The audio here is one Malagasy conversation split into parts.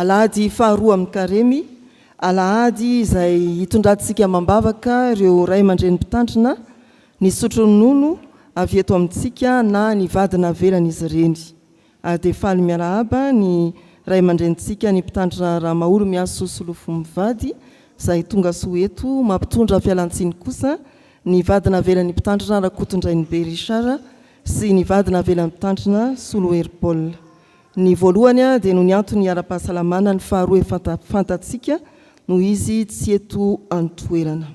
Alahady faharoa amin'ny Karemy, alahady izay hitondrantsika amam-bavaka ireo ray aman-dreny mpitandrina nisotro ronono avy eto amintsika na ny vady navelan'izy ireny. Ary dia faly miarahaba ny ray aman-drenintsika ny mpitandrina Ramaholo Solofo mivady izay tonga soa eto, mampitondra fialantsiny kosa ny vady navelan'ny mpitandrina Rakotondrainibe Richard sy ny vady navelan'ny mpitandrina Solohery Paul. Ny voalohany dia noho ny antony ara-pahasalamana, ny faharoa efa fantatsika noho izy tsy eto an-toerana.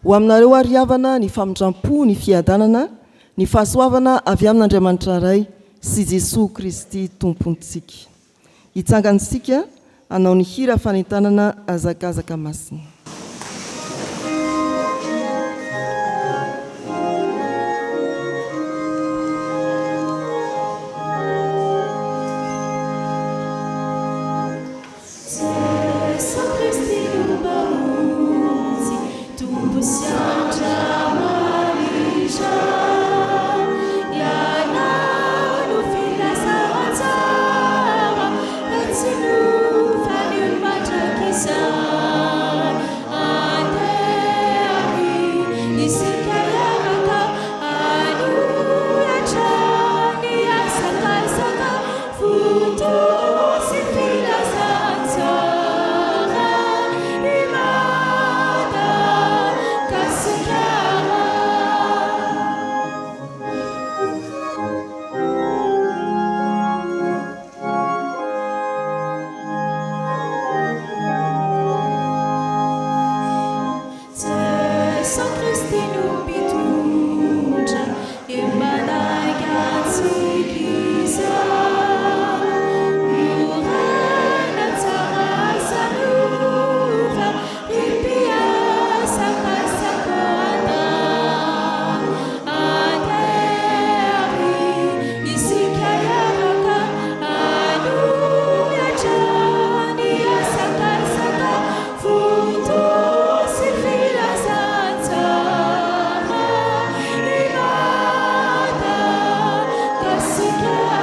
Ho aminareo àry havana ny famindram-po, ny fiadanana, ny fahasoavana avy amin'Andriamanitra Ray sy Jesoa Kristy Tompontsika. Hitsangana isika hanao ny hira fanentanana Hazakazaka Masina. Jeso Kristy no Mpamonjy, Tompo sy Andriamanitra. Ianao no filazantsara, ka tsy novan'io mandrakizay. Andeha àry isika hiaraka hanohy hatrany hazakazaka. Foto sy filazantsara i Madagasikara. Jeso Kristy no mpitondra e manainga antsika Izy Miorena tsara aza miova ry mpiasakasaka anao Andeha àry isika hiaraka hanohy hatrany hiasakasaka Foto sy filazantsara i Madagasikara.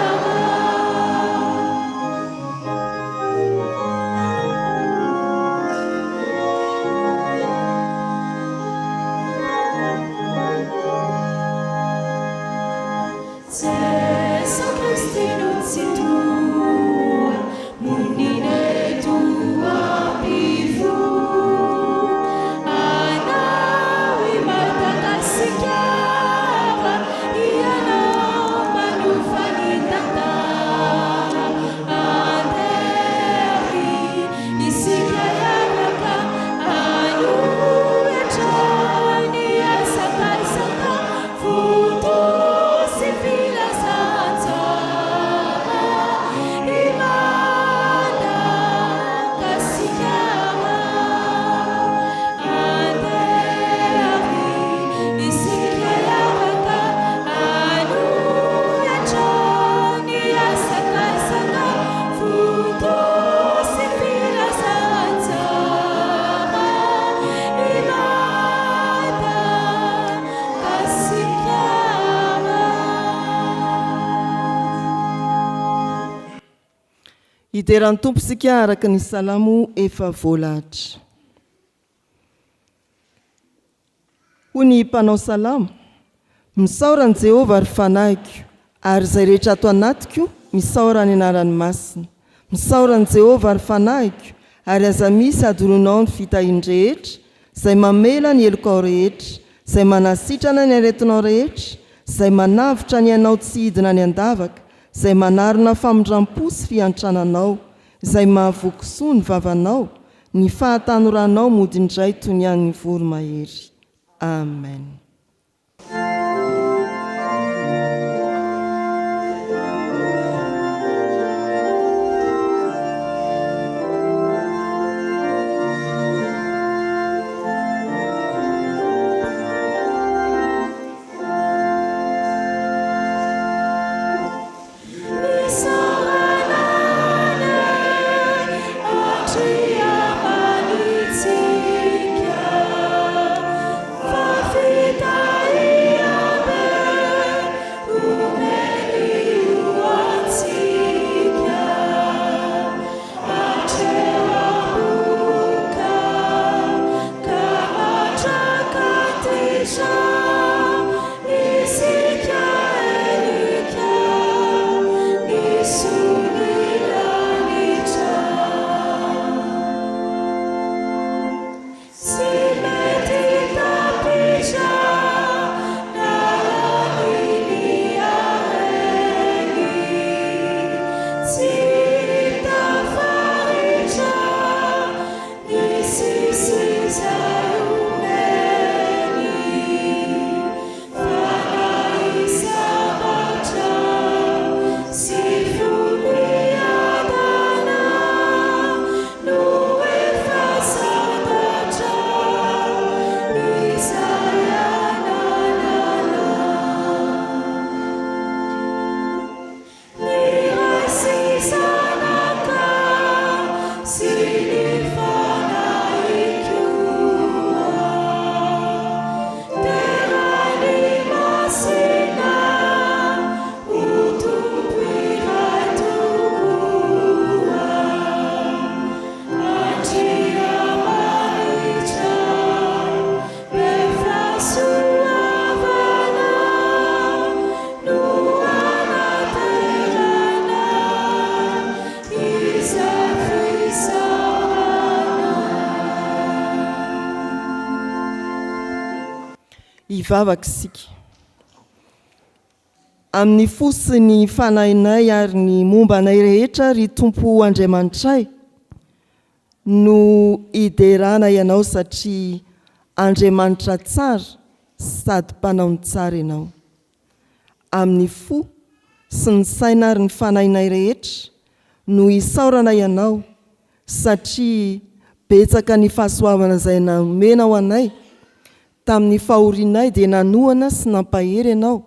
Jeso Kristy no Tsitoha, monina eto ampivoho Anao i Madagasikara, Ianao manofa ny tantara. Andeha àry isika hiaraka hanohy hatrany hazakazaka Foto sy filazantsara i Madagasikara. Andeha àry isika hiaraka hanohy hatrany hazakazaka. Foto sy filazantsara i Madagasikara. Hidera ny Tompo isika araka ny Salamo efa voalahatra. Hoy ny mpanao salamo, Misaora an'i Jehovah, ry fanahiko, ary izay rehetra ato anatiko, misaora ny anarany masina. Misaora an'i Jehovah, ry fanahiko, ary aza misy hadinoinao ny fitahiany rehetra, Izay mamela ny helokao rehetra, Izay manasitrana ny aretinao rehetra, Izay manavotra ny ainao tsy hidina any an-davaka, Izay manarona famindram-po sy fiantrana anao, Izay mahavoky soa ny vavanao, ny fahatanoranao mody indray toy ny an'ny voromahery. Amen. Isaorana anie Andriamanitsika fa vitanao. Hivavaka isika. Amin'ny fo sy ny fanahinay ary ny momba anay rehetra, ry Tompo Andriamanitray, no hideranay Anao satria Andriamanitra tsara sady mpanao ny tsara Ianao. Amin'ny fo sy ny saina ary ny fanahinay rehetra no isaoranay Anao satria betsaka ny fahasoavana izay nomenao anay, tamin'ny fahorianay dia nanohana sy nampahery Ianao,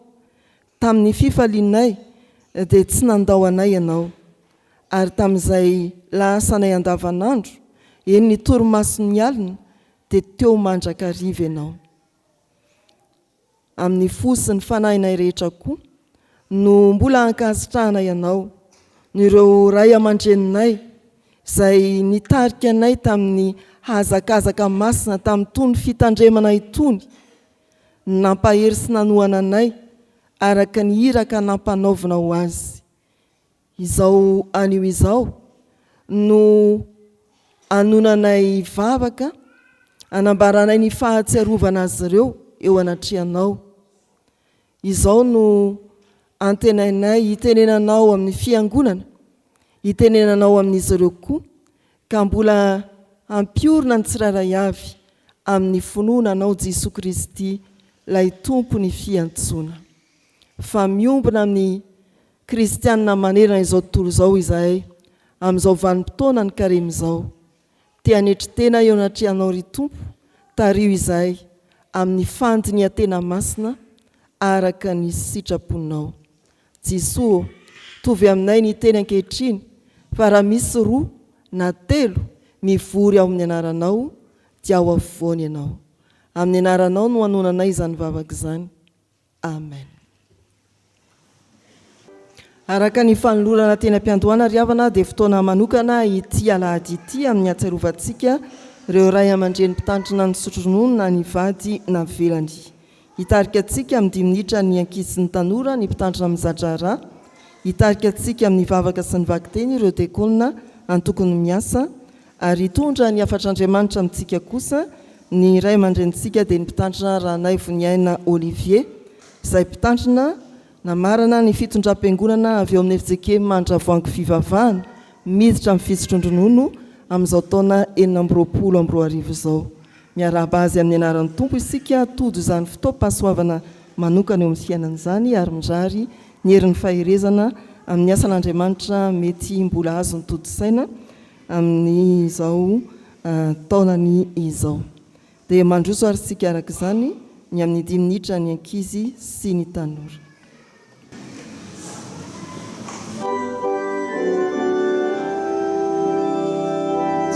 tamin'ny fifalianay dia tsy nandao anay Ianao, ary tamin'izay lahasanay andavanandro, eny ny torimason'ny alina, dia teo mandrakariva Ianao. Amin'ny fo sy ny fanahinay rehetra koa no mbola ankasitrahanay Anao, noho ireo ray aman-dreninay izay nitarika anay tamin'ny hazakazaka masina tamin'itony fitandremana itony, nampahery sy nanohana anay araka ny iraka nampanaovina ho azy. Izao anio izao no anonanay vavaka anambaranay ny fahatsiarovana azy ireo eo anatrehanao. Izao no antenainay hitenenanao amin'ny Fiangonana, hitenenanao amin'izy ireo koa, ka mbola hampiorina ny tsirairay avy amin'ny finoana Anao Jesoa Kristy Ilay Tompo ny fiantsoana. Fa miombona amin'ny Kristianina manerana izao tontolo izao izahay amin'izao vanim-potoanan'ny Karemy izao. Te hanetry tena eo anatrehanao ry Tompo, tariho izahay amin'ny fandinihan-tena masina araka ny sitraponao. Jesoa ô, tovy aminay ny teny ankehitriny fa raha misy roa na telo mivory ao amin'ny anaranao dia ao afovoany Ianao. Amin'ny anaranao no anonanay izany vavaka izany. Amen. Araka ny fanolorana teny am-piandohana ry havana dia fotoana manokana ity alahady ity amin'ny hatsiarovantsika ireo ray aman-dreny mpitandrina nisotro ronono na ny vady navelany. Hitarika antsika amin'ny dimy minitra ny ankizy sy ny tanora ny mpitandrina miza-draharaha. Hitarika antsika amin'ny vavaka sy ny vakiteny ireo diakona antokony miasa Ary hitondra ny hafatr'Andriamanitra amintsika kosa ny ray aman-drenintsika dia ny Mpitandrina Ranaivoniaina Olivier izay Mpitandrina namarana ny fitondram-piangonana avy eo amin'ny fjkm Andravoahangy Fivavahana miditra amin'ny fisotroan-dronono amin'izao taona 2026 izao. Miarahaba azy amin'ny anaran'ny Tompo isika tojo izany fotoam-pahasoavana manokana eo amin'ny fiainana izany ary mirary ny herin'ny faherezana amin'ny asan'Andriamanitra mety mbola azony todisaina amin'izao taonany izao. Dia mandroso ary isika araka izany ny amin'ny dimy minitra ny ankizy sy ny tanora.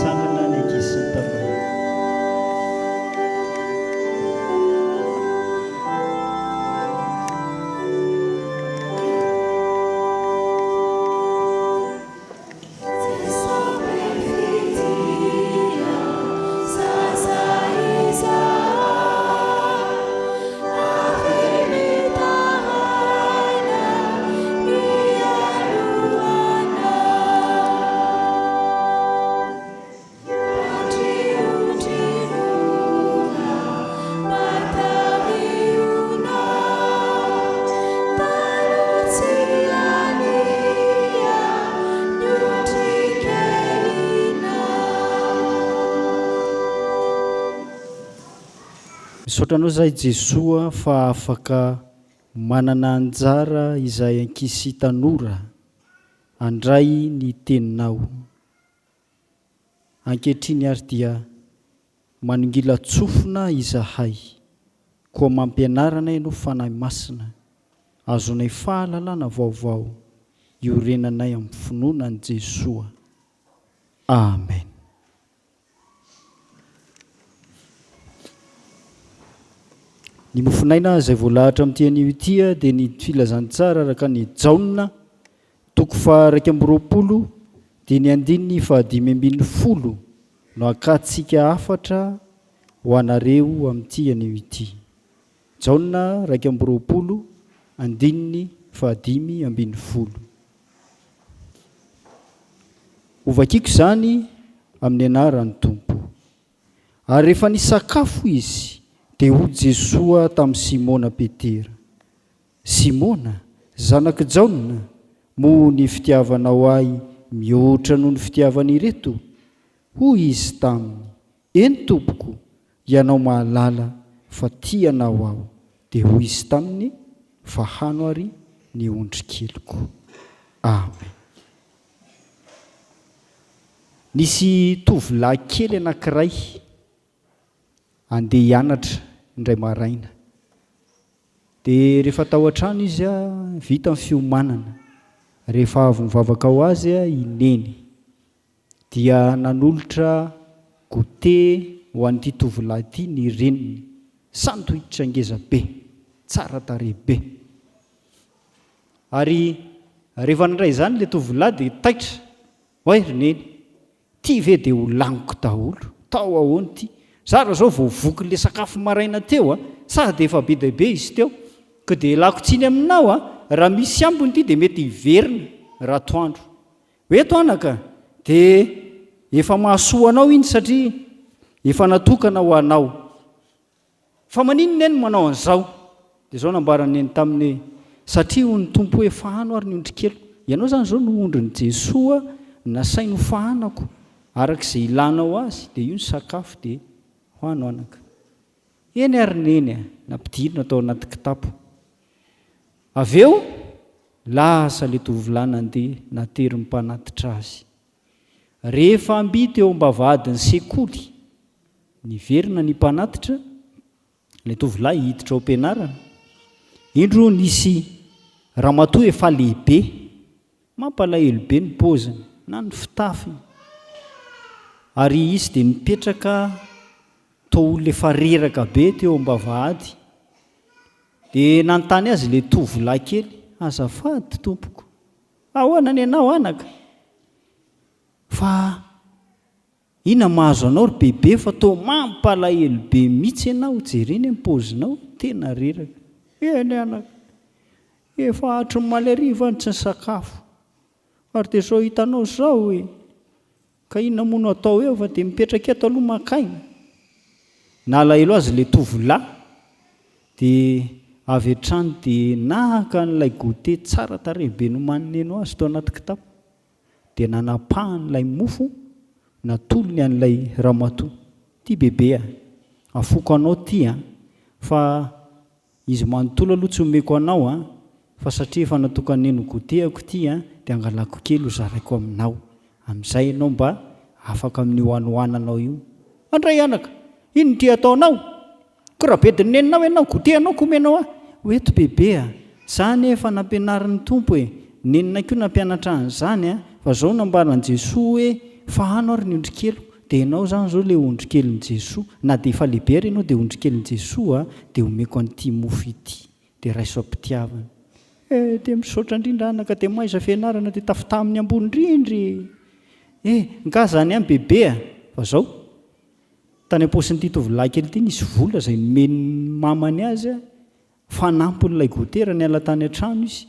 Tsangana ny ankizy sy ny tanora. Misaotra anao zahay Jesoa fa afaka manana anjara izahay ankizy sy tanora handray ny teninao. Ankehitriny ary dia manongilan-tsofina izahay, koa mampianara anay Ianao Fanahy Masina, azonay fahalalana vaovao iorenanay amin'ny finoana an'i Jesoa. Amen. Ny mofon'aina izay voalahatra amin'ity anio ity dia ny filazantsara araka an'i Jaona toko faha-21 dia ny andininy faha-15 no hakantsika hafatra ho anareo amin'ity anio ity. Jaona 21 andininy faha-15. Hovakiko izany amin'ny anaran'ny Tompo. Ary rehefa nisakafo izy, Dia hoy Jesoa tamin'i Simona Petera, Simona, zanak'i Jaona, moa ny fitiavanao Ahy mihoatra noho ny fitiavan'ireto? Hoy izy taminy, Eny, Tompoko, Ianao mahalala fa tia Anao aho. Dia hoy Izy taminy, Fahano àry ny ondrikeliko. Amen. Nisy tovolahy kely anankiray handeha hianatra indray maraina. Dia rehefa tao an-trano izy, vita ny fiomanana. Rehefa avy nivavaka ho azy i Neny, dia nanolotra goûter ho an'ity tovolahy ity ny reniny. Sandwich ngeza be, tsara tarehy be. Ary rehefa nandray izany ilay tovolahy dia taitra, Oay ry Neny, Ty ve dia ho laniko daholo? Tao ahoana ity? Za raha zao vao voky le sakafo maraina teo a! Sady efa be dia be izy teo. Ko dia ialako tsiny aminao a! Raha misy ambiny ity dia mety hiverina raha atoandro. Eto anaka dia efa mahasoa anao iny satria efa natokana ho anao. Fa maninona Neny manao an'izao? Dia izao nambaran'i Neny taminy hoe, Satria hoy ny Tompo hoe, Fahano ary ny ondrikeliko. Ianao izany izao no ondrin'i Jesoa nasainy hofahanako araka izay ilanao azy, dia io ny sakafo dia hohano anaka. Eny ary Neny a! Nampidirina tao anaty kitapo. Avy eo, lasa ilay tovolahy nandeha naterin'ny mpanatitra azy. Rehefa mby teo am-bavahadin'ny sekoly, niverina ny mpanatitra, ilay tovolahy hiditra ao am-pianarana. Indro nisy ramatoa efa lehibe, mampalahelo be ny paoziny na ny fitafiny. Ary izy dia nipetraka toa olona efa reraka be teo am-bavahady. Dia nanontany azy ilay tovolahy kely, Azafady tompoko, Ahoana ny anao anaka? Fa inona mahazo anao ry bebe fa toa mampalahelo be mitsy ianao, jerena ny paozinao, tena reraka. Eny anaka, efa hatry ny omaly hariva aho no tsy nisakafo, ary dia izao hitanao izao e! Ka inona moa no atao eo fa dia mipetraka eto aloha maka aina. Nalahelo azy ilay tovolahy dia avy hatrany dia naka an'ilay goûter tsara tarehy be nomanin'i Neny ho azy tao anaty kitapo dia nanapahany ilay mofo natolony an'ilay ramatoa. Ity bebe a! Afoko anao ity a! Fa Izy manontolo aloha tsy omeko anao an, fa satria efa natokan'i Neny ho goûter-ako ity an, dia angalako kely ho zaraiko aminao. Amin'izay ianao mba afaka amin'io hanoananao io. Andray anaka! Inona ity ataonao? Ko raha bedin'i Neninao ianao, goûter anao ko omenao ahy. Ho eto bebe a! Za anie efa nampianarin'ny Tompo e! Neninay koa nampianatra an'izany an, fa zao nambaran'i Jesoa hoe fahano ary ny ondrikeliko. Dia ianao izany izao ilay ondrikelin'i Jesoa, na dia efa lehibe ary ianao dia ondrikelin'i Jesoa a, dia omeko an'ity mofo ity, dia raiso am-pitiavana. Eh, dia misaotra indrindra anaka, dia mahaiza fianarana, dia tafitaha amin'ny ambony indrindra e! Eh, nga izany ihany bebe a! Fa izao, tany am-paosin'ity tovolahy kely ity nisy vola izay nomen'ny mamany azy a, Fanampin'ilay goûter raha niala tany an-trano izy.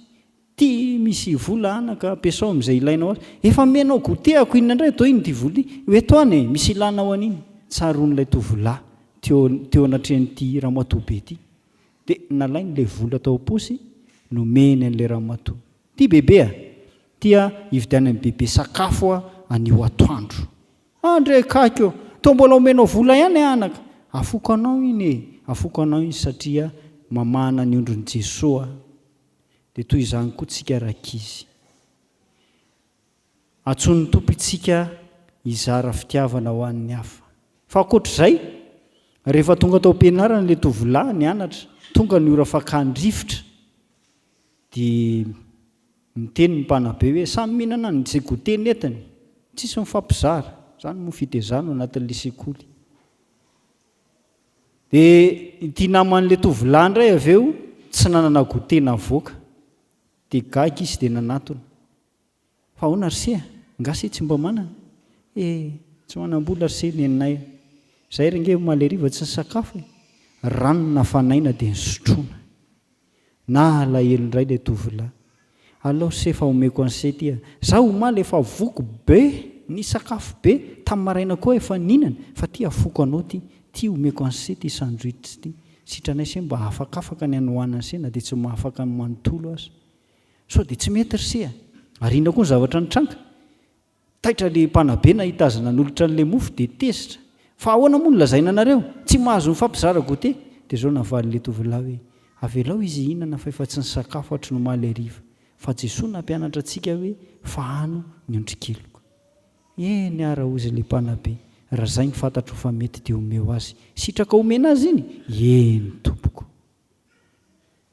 Ty misy vola anaka, ampiasao amin'izay ilainao azy. Efa omenao goûter ako inona indray atao inona ity vola ity? Ho eto any e, misy ilanao an'iny. Tsaroan'ilay tovolahy teo teo anatrehan'ity ramatoa be ity. Dia nalainy ilay vola tao am-paosy, nomeny an'ilay ramatoa. Ty bebe a! Ty a, hividianan'i bebe sakafo a anio atoandro. Andre kaky ô! Toa mbola omenao vola ihany anaka! Afoko anao iny e! Afoko anao iny satria mamahana ny ondrin'i Jesoa. Dia toy izany koa tsika rankizy. Antsoin'ny Tompo itsika hizara fitiavana ho an'ny hafa. Fa ankoatr'izay, rehefa tonga tao am-pianarana ilay tovolahy nianatra, tonga ny ora fakan-drivotra, Dia miteny ny mpanabe hoe samy mihinana an'izay goûter nentiny, tsisy mifampizara, izany moa fitezana ao anatin'ilay sekoly. Dia ity naman'ilay tovolahy indray avy eo tsy nanana goûter navoaka, dia gaga izy dia nanatona. Fa ahoana ry se a? Nga se tsy mba manana? Eh, tsy manam-bola ry se neninay a! Zay ry nge omaly hariva tsy nisakafo e! Rano nafanaina dia nisotroina. Nalahelo indray ilay tovolahy. Alao ry se fa omeko an'i se ity a! Za omaly efa voky be, nisakafo be, tamin'ny maraina koa efa nihinana, fa ty afoko anao ty. Ity omeko an'se ity sandwich ity. Sitranay se mba afakafaka ny hanohanan'se na dia tsy mahafaka ny manontolo aza. Sao dia tsy mety ry se a! Ary inona koa ny zavatra nitranga? Taitra le mpanabe nahita azy nanolotra an'le mofo dia tezitra. Fa ahoana moa no lazaina anareo? Tsy mahazo mifampizara goûter! Dia izao navalin'le tovolahy hoe, Avelao izy hihinana fa efa tsy nisakafo hatry ny omaly hariva. Fa Jesoa nampianatra antsika hoe fahano ny ondrikeliko. Eny ara hozy le mpanabe, raha zay no fantatro fa mety dia omeo azy. Sitraka omena azy iny? Eny tompoko.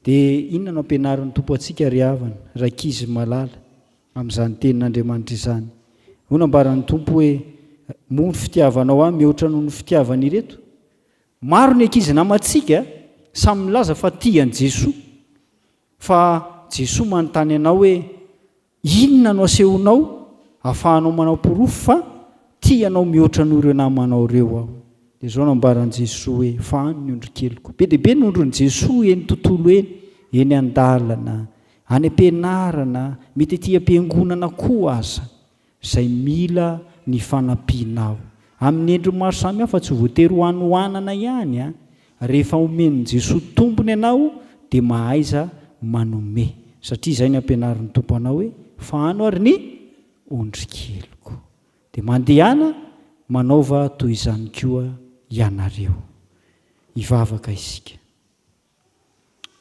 Dia inona no ampianarin'ny Tompo antsika ry havana, rankizy malala, amin'izany tenin'Andriamanitra izany? Hoy nambaran'ny Tompo hoe, Moa ny fitiavanao ahy mihoatra noho ny fitiavan'ireto? Maro ny ankizy namantsika samy milaza fa tia an'i Jesoa. Fa Jesoa manontany anao hoe, Inona no asehonao ahafahanao manao porofo fa tia anao mihoatra noho ireo namanao ireo aho? Dia izao no ambaran'i Jesoa hoe, Fahano ny ondrikeliko. Be dia be ny ondrin'i Jesoa eny tontolo eny, eny an-dalana, any am-pianarana, mety aty am-piangonana koa aza, izay mila ny fanampianao. Amin'ny endriny maro samihafa, tsy voatery ho hanoanana ihany an! Rehefa omen'i Jesoa tombony ianao dia mahaiza manome satria izay ny ampianarin'ny Tompo anao hoe fahano ary ny ondrikeliko. Dia mandehana manaova toy izany koa ianareo. Hivavaka isika.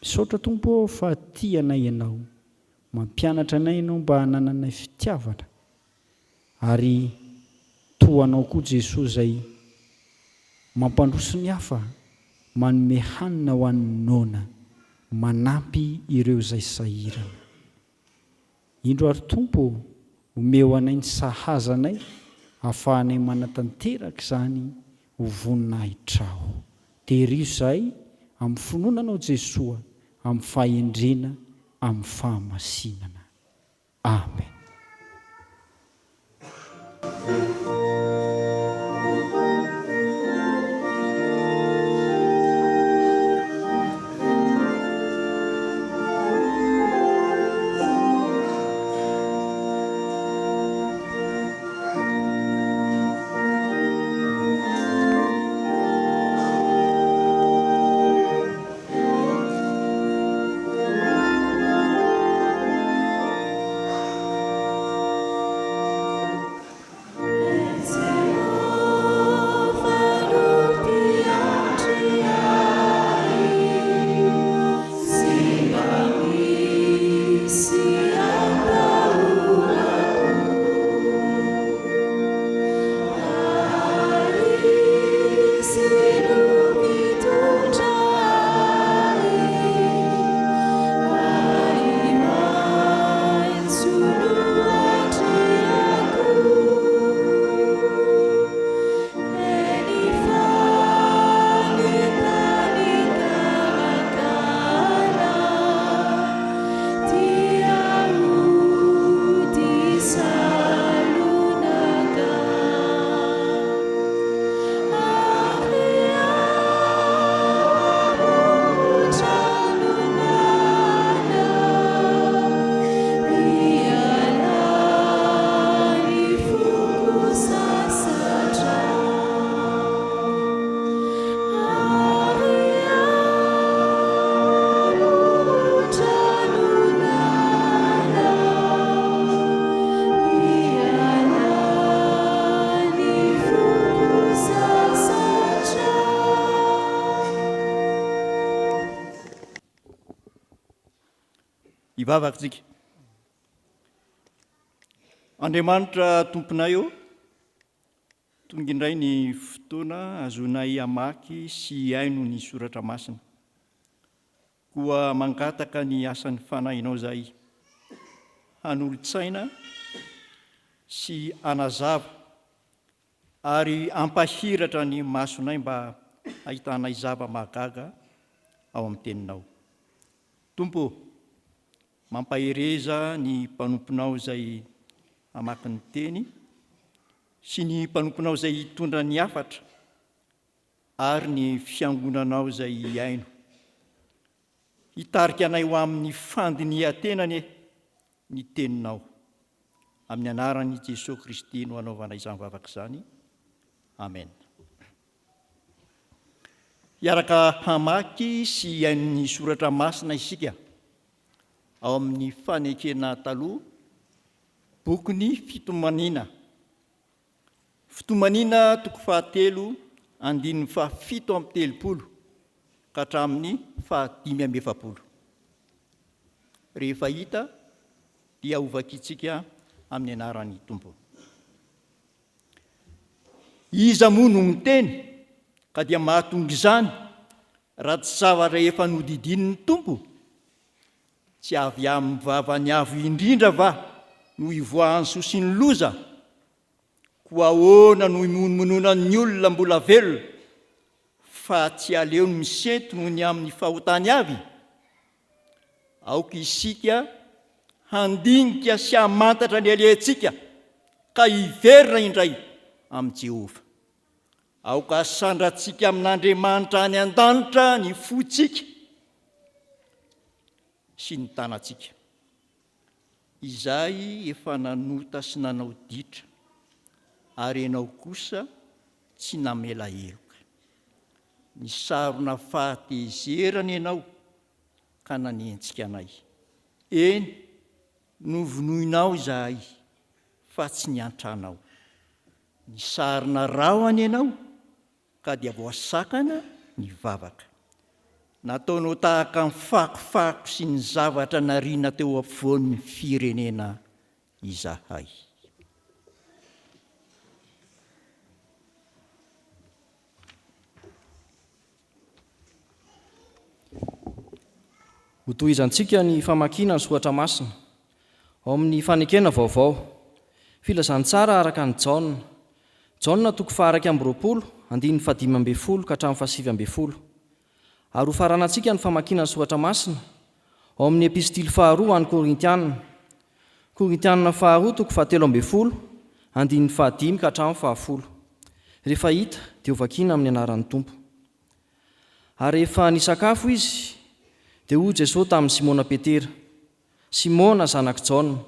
Misaotra Tompo ô fa tia anay Ianao, mampianatra anay Ianao mba hanananay fitiavana Ary toa anao koa Jesoa izay mampandroso ny hafa, manome hanina ho an'ny noana, manampy ireo izay sahirana. Indro ary Tompo ô, omeo anay ny sahaza anay ahafahanay manatanteraka izany ho voninahitrao. Tehirizo izahay amin'ny finoana Anao Jesoa, amin'ny fahendrena, amin'ny fahamasinana. Amen. Hivavaka isika. Andriamanitra Tomponay ô, tonga indray ny fotoana ahazoanay hamaky sy hihaino ny Soratra Masina. Koa mangataka ny asan'ny Fanahinao izahay hanolo-tsaina sy hanazava ary hampahiratra ny masonay mba hahitanay zava-mahagaga ao amin'ny Teninao. Tompo ô, mampahereza ny mpanomponao izay hamaky ny Teny sy ny mpanomponao izay hitondra ny hafatra ary ny fiangonanao izay hihaino. Hitarika anay ho amin'ny fandinihan-tena anie ny Teninao. Amin'ny anaran'i Jesoa Kristy no anaovana izany vavaka izany. Amena. Hiaraka hamaky sy hihaino ny soratra masina isika ao amin'ny Fanekena Taloha, bokin'ny Fitomaniana. Fitomaniana toko fahatelo andininy fahafito amby telopolo ka hatramin'ny fahadimy amby efapolo. Rehefa hita dia hovakintsika amin'ny anaran'ny Tompo. Iza moa no miteny ka dia mahatonga izany raha tsy zavatra efa nodidian'ny Tompo? Tsy avy amin'ny vavan'ny Avo Indrindra va no ivoahan'ny soa sy ny loza? Koa ahoana no imonomononan'ny olona mbola velona fa tsy aleony misento noho ny amin'ny fahotany avy? Aoka isika handinika sy hamantatra ny alehantsika ka hiverina indray amin'i Jehovah. Aoka hasandratsika amin'Andriamanitra any an-danitra ny fontsika sy ny tanantsika, izay efa nanota sy nanao ditra, ary ianao kosa tsy namela heloka. Nisarona fahatezerana ianao ka nanenjika anay. Eny, novonoinao izahay, fa tsy niantranao. Nisarona rahona ianao, ka dia voasakana ny vavaka. Nataonao tahaka ny fakofako sy ny zavatra nariana teo afovoan'ny firenena izahay. Hotohizantsika ny famakiana ny soratra masina ao amin'ny Fanekena Vaovao. Filazantsara araka an'i Jaona. Jaona toko faha-21, andininy fahadimy ambin'ny folo ka hatramin'ny fahasivy ambin'ny folo. Ary hofaranantsika ny famakiana ny soratra masina ao amin'ny Epistily faharoa ho an'ny Korintiana. Korintiana faharoa toko fahatelo ambin'ny folo, andininy fahadimy ka hatramin'ny fahafolo. Rehefa hita dia hovakiana amin'ny anaran'ny Tompo. Ary rehefa nisakafo izy, dia hoy Jesoa tamin'i Simona Petera, Simona zanak'i Jaona,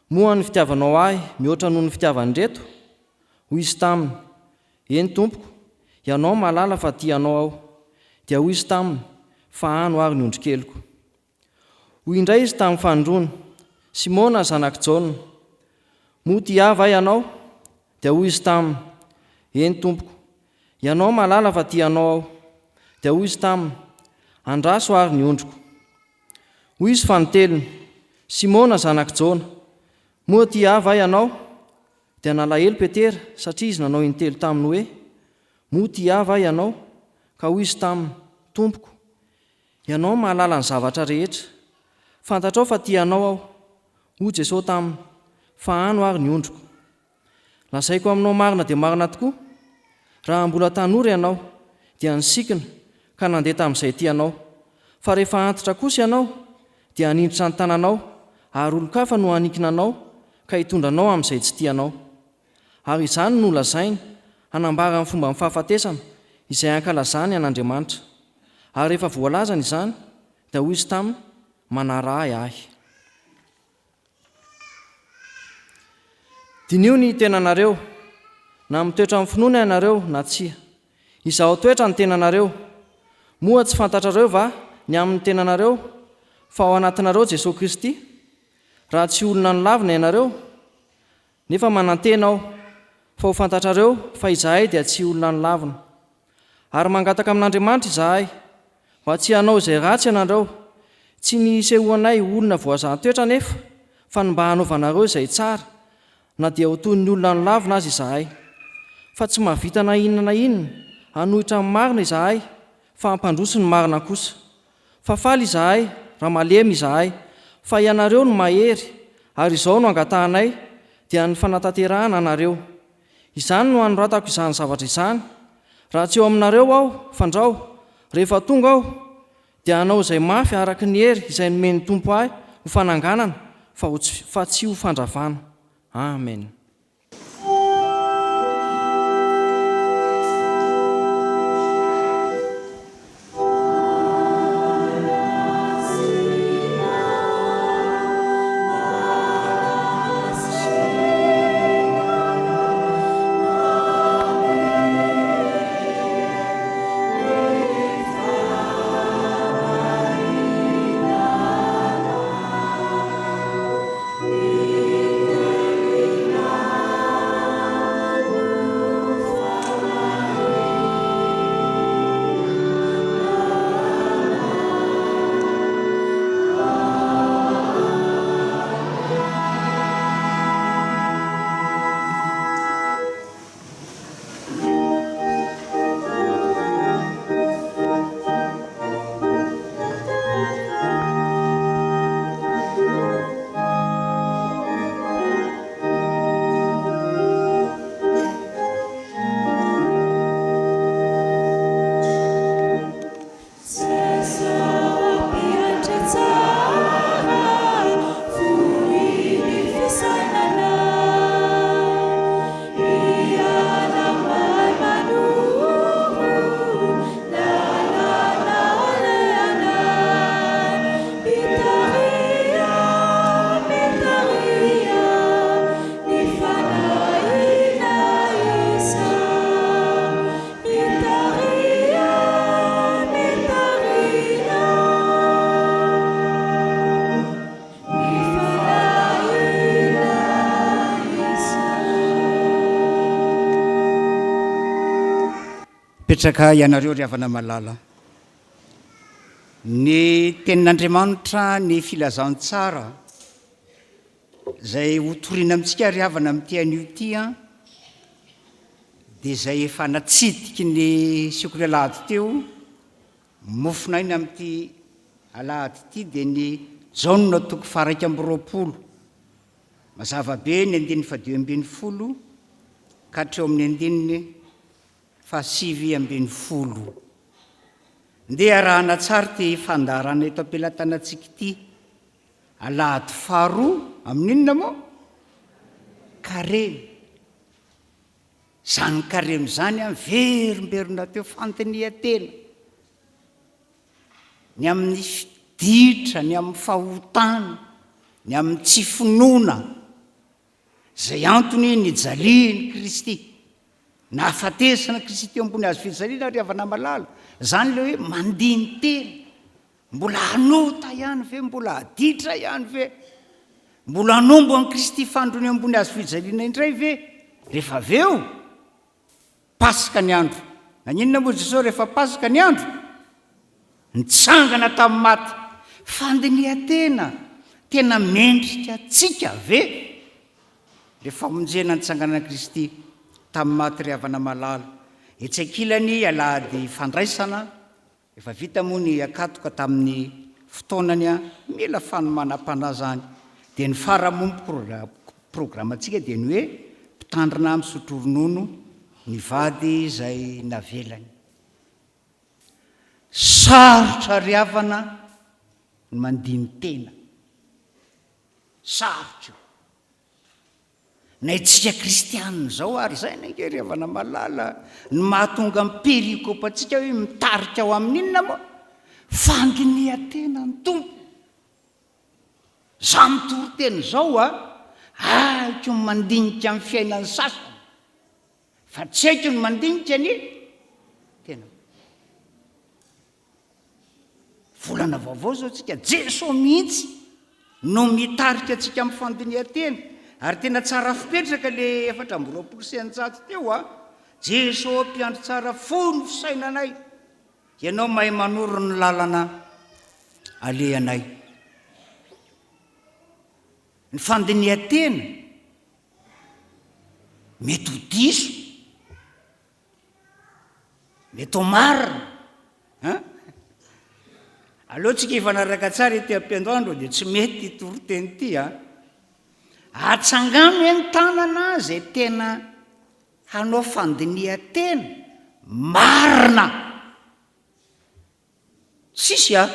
moa ny fitiavanao Ahy mihoatra noho ny fitiavan'ireto? Hoy izy taminy, Eny, Tompoko, Ianao mahalala fa tia Anao aho. Dia hoy izy taminy, Fahano ary ny ondrikeliko. Hoy indray izy tamin'ny fanindroany, Simona zanak'i Jaona, moa tia Ahy va ianao? Dia hoy izy taminy, Eny, Tompoko, Ianao mahalala fa tia Anao aho. Dia hoy izy taminy, Andraso ary ny ondriko. Hoy izy fanintelony, Simona zanak'i Jona, moa tia Ahy va ianao? Dia nalahelo Petera, satria izy nanao intelo taminy hoe, Moa tia Ahy va ianao? Ka hoy izy taminy, Tompoko, Ianao mahalala ny zavatra rehetra. Fantatrao fa tia Anao aho. Hoy Jesosy taminy, Fahano ary ny ondriko. Lazaiko aminao marina dia marina tokoa, raha mbola tanora ianao, dia nisikina ka nandeha tamin'izay tianao. Fa rehefa antitra kosa ianao, dia hanindritra ny tananao, ary olon-kafa no haninkina anao ka hitondra anao amin'izay tsy tianao. Ary izany no nolazainy, hanambara ny fomban'ny fahafatesana, izay hankalazany an'Andriamanitra. Ary rehefa voalazany izany, dia hoy izy taminy, Manaraha Ahy. Diniho ny tenanareo, na mitoetra amin'ny finoana ianareo na tsia. Izahao toetra ny tenanareo. Moa tsy fantatrareo va ny amin'ny tenanareo, fa ao anatinareo Jesoa Kristy? Raha tsy olona nolavina ianareo? Nefa manantena aho fa ho fantatrareo fa izahay dia tsy olona nolavina. Ary mangataka amin'Andriamanitra izahay mba tsy hanao izay ratsy ianareo, tsy ny hisehoanay ho olona voazahan-toetra anefa, fa ny mba hanaovanareo izay tsara, na dia ho toy ny olona nolavina aza izahay. Fa tsy mahavita na inona na inona hanohitra ny marina izahay, fa hampandroso ny marina kosa. Fa faly izahay raha malemy izahay, fa ianareo no mahery, ary izao no angatahanay, dia ny fanatanterahana anareo. Izany no anoratako izany zavatra izany, raha tsy eo aminareo aho, fandrao, rehefa tonga aho, dia hanao izay mafy araka ny hery izay nomen'ny Tompo ahy ho fananganana, fa ho tsy, fa tsy ho fandravana. Amen. Mipetraka ianareo ry havana malala. Ny tenin'Andriamanitra, ny filazantsara izay hotorina amintsika ry havana amin'ity anio ity an, dia izay efa natsidiky ny sekoly alahady teo, mofon'aina amin'ity alahady ity dia ny Jaona toko faha-21. Mazava be ny andininy fahadimy ambin'ny folo ka hatreo amin'ny andininy fahasivy ambin'ny folo. Ndeha arahana tsara ity fandaharana eto am-pelatanantsika ity. Alahady faharoa amin'inona moa? Karemy. Izany karemy izany an, miverimberina teo fandinihan-tena. Ny amin'ny ditra, ny amin'ny fahotana, ny amin'ny tsy finoana. Izay antony nijalian'i Kristy. Nahafatesana Kristy teo ambony hazo fijaliana ry havana malala. Izany ilay hoe mandini-tena. Mbola hanota ihany ve? Mbola haditra ihany ve? Mbola hanombo an'i Kristy fanindroany ambony hazo fijaliana indray ve? Rehefa avy eo, Paska ny andro. Naninona moa Jesosy rehefa Paska ny andro? Nitsangana tamin'ny maty. Fandinihan-tena, tena mendrika antsika ve ilay famonjena nitsanganan'i Kristy tamin'ny maty ry havana malala? Etsy ankilany, alahady fandraisana, Efa vita moa ny akatoka tamin'ny fotoanany an, mila fanomanam-panahy zany. Dia ny fara moa programantsika dia ny hoe mpitandrina misotro ronono ny vady izay navelany. Sarotra ry havana ny mandini-tena. Sarotra io. Na itsika kristianina izao ary izay ange ry havana malala no mahatonga ny perikopa antsika hoe mitarika ho amin'inona moa? Fandinihan-tena ny Tompo. Za mitory teny izao a, haiko ny mandinika ny fiainan'ny sasany, fa tsy haiko ny mandinika ny tenako. Volana vaovao izao tsika, Jeso mihitsy no mitarika antsika amin'ny fandinihan-tena. Ary tena tsara fipetraka le 624 teo a. Jeso mpiandry tsara fo ny fisainanay. Ianao mahay manoro ny lalana alehanay. Ny fandinihan-tena mety ho diso. Mety ho marina an! Aleo tsika hifanaraka tsara ety am-piandohana dia tsy mety ity toriteny ity an! Atsangano eny tanana izay tena hanao fandinihan-tena marina. Tsisy a!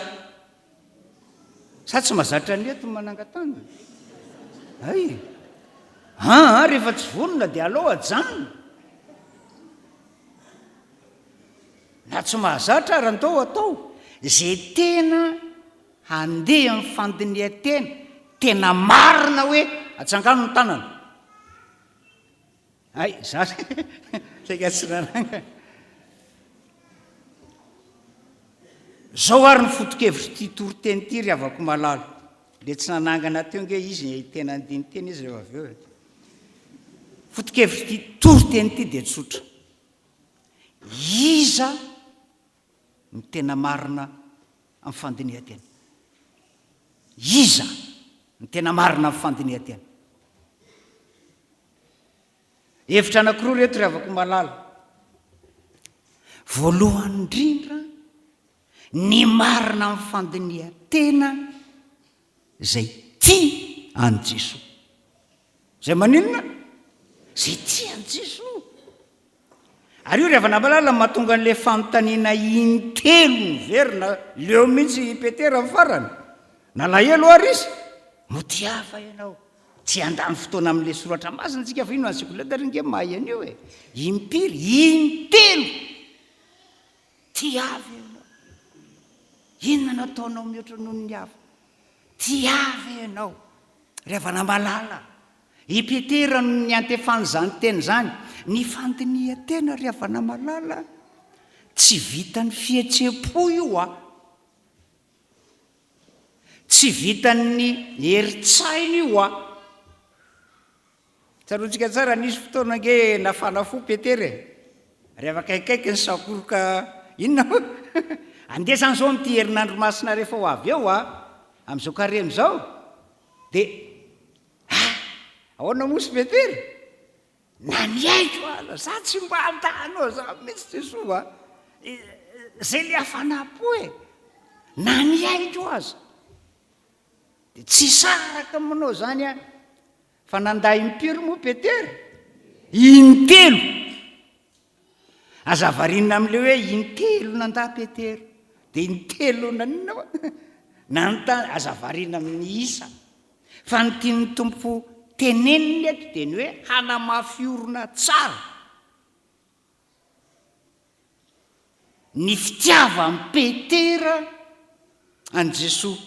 Sa tsy mahazatra ny eto ny manangan-tanana? Hay! Aa rehefa tsy vonona dia aleo ajanona. Na tsy mahazatra ary andao atao. Izay tena handeha amin'ny fandinihan-tena, tena marina hoe atsangano ny tanana. Hay, za saika tsy nanangana. Zao ary ny foto-kevitr'ity toriteny ity ry havako malala. Le tsy nanangana teo nge izy, tena nandini-tena izy rehefa avy eo e. Foto-kevitr'ity toriteny ity dia tsotra. Iza no tena marina amin'ny fandinihan-tena? Iza no tena marina amin'ny fandinihan-tena? Hevitra anankiroa ireto ry havako malala. Voalohany indrindra, ny marina amin'ny fandinihan-tena izay tia an'i Jesoa. Izay maninona? Izay tia an'i Jesoa. Ary io ry havana malala no mahatonga an'ilay fanontaniana intelo niverina, leo mihitsy i Petera amin'ny farany. Nalahelo ary izy, motiava ianao. Tsy handany fotoana amin'ilay soratra masina tsika fa ino any sekoly ary nge mahay an'io e. Impiry? Intelo. Tiava ianao. Inona no ataonao mihoatra noho ny hafa? Tiava ianao. Ry havana malala, i Petera no niantefan'izany teny izany. Ny fandinihan-tena ry havana malala, tsy vitan'ny fihetseham-po io a. Tsy vitan'ny herin-tsaina io a! Tsaroantsika tsara, nisy fotoana ange nafana fo Petera e! Rehefa akaikikaiky ny sakoroka inona moa? Andeha izany izao amin'ity herinandro masina rehefa ho avy eo a, amin'izao karemy izao, dia ah! Ahoana moa sy Petera? Na ny aiko aza, za tsy mba handà anao zany mihitsy Jesoa a! Zay le hafanam-po e! Na ny aiko aza. Dia tsy hisaraka aminao zany aho. Fa nandà impiry moa Petera? Intelo! Aza variana amin'ilay hoe intelo nandà Petera. Dia intelo naninona moa? Nanontany, aza variana amin'ny isa. Fa ny tian'ny Tompo tenenina eto dia ny hoe hanamafy orina tsara ny fitiavan'i Petera an'i Jesoa.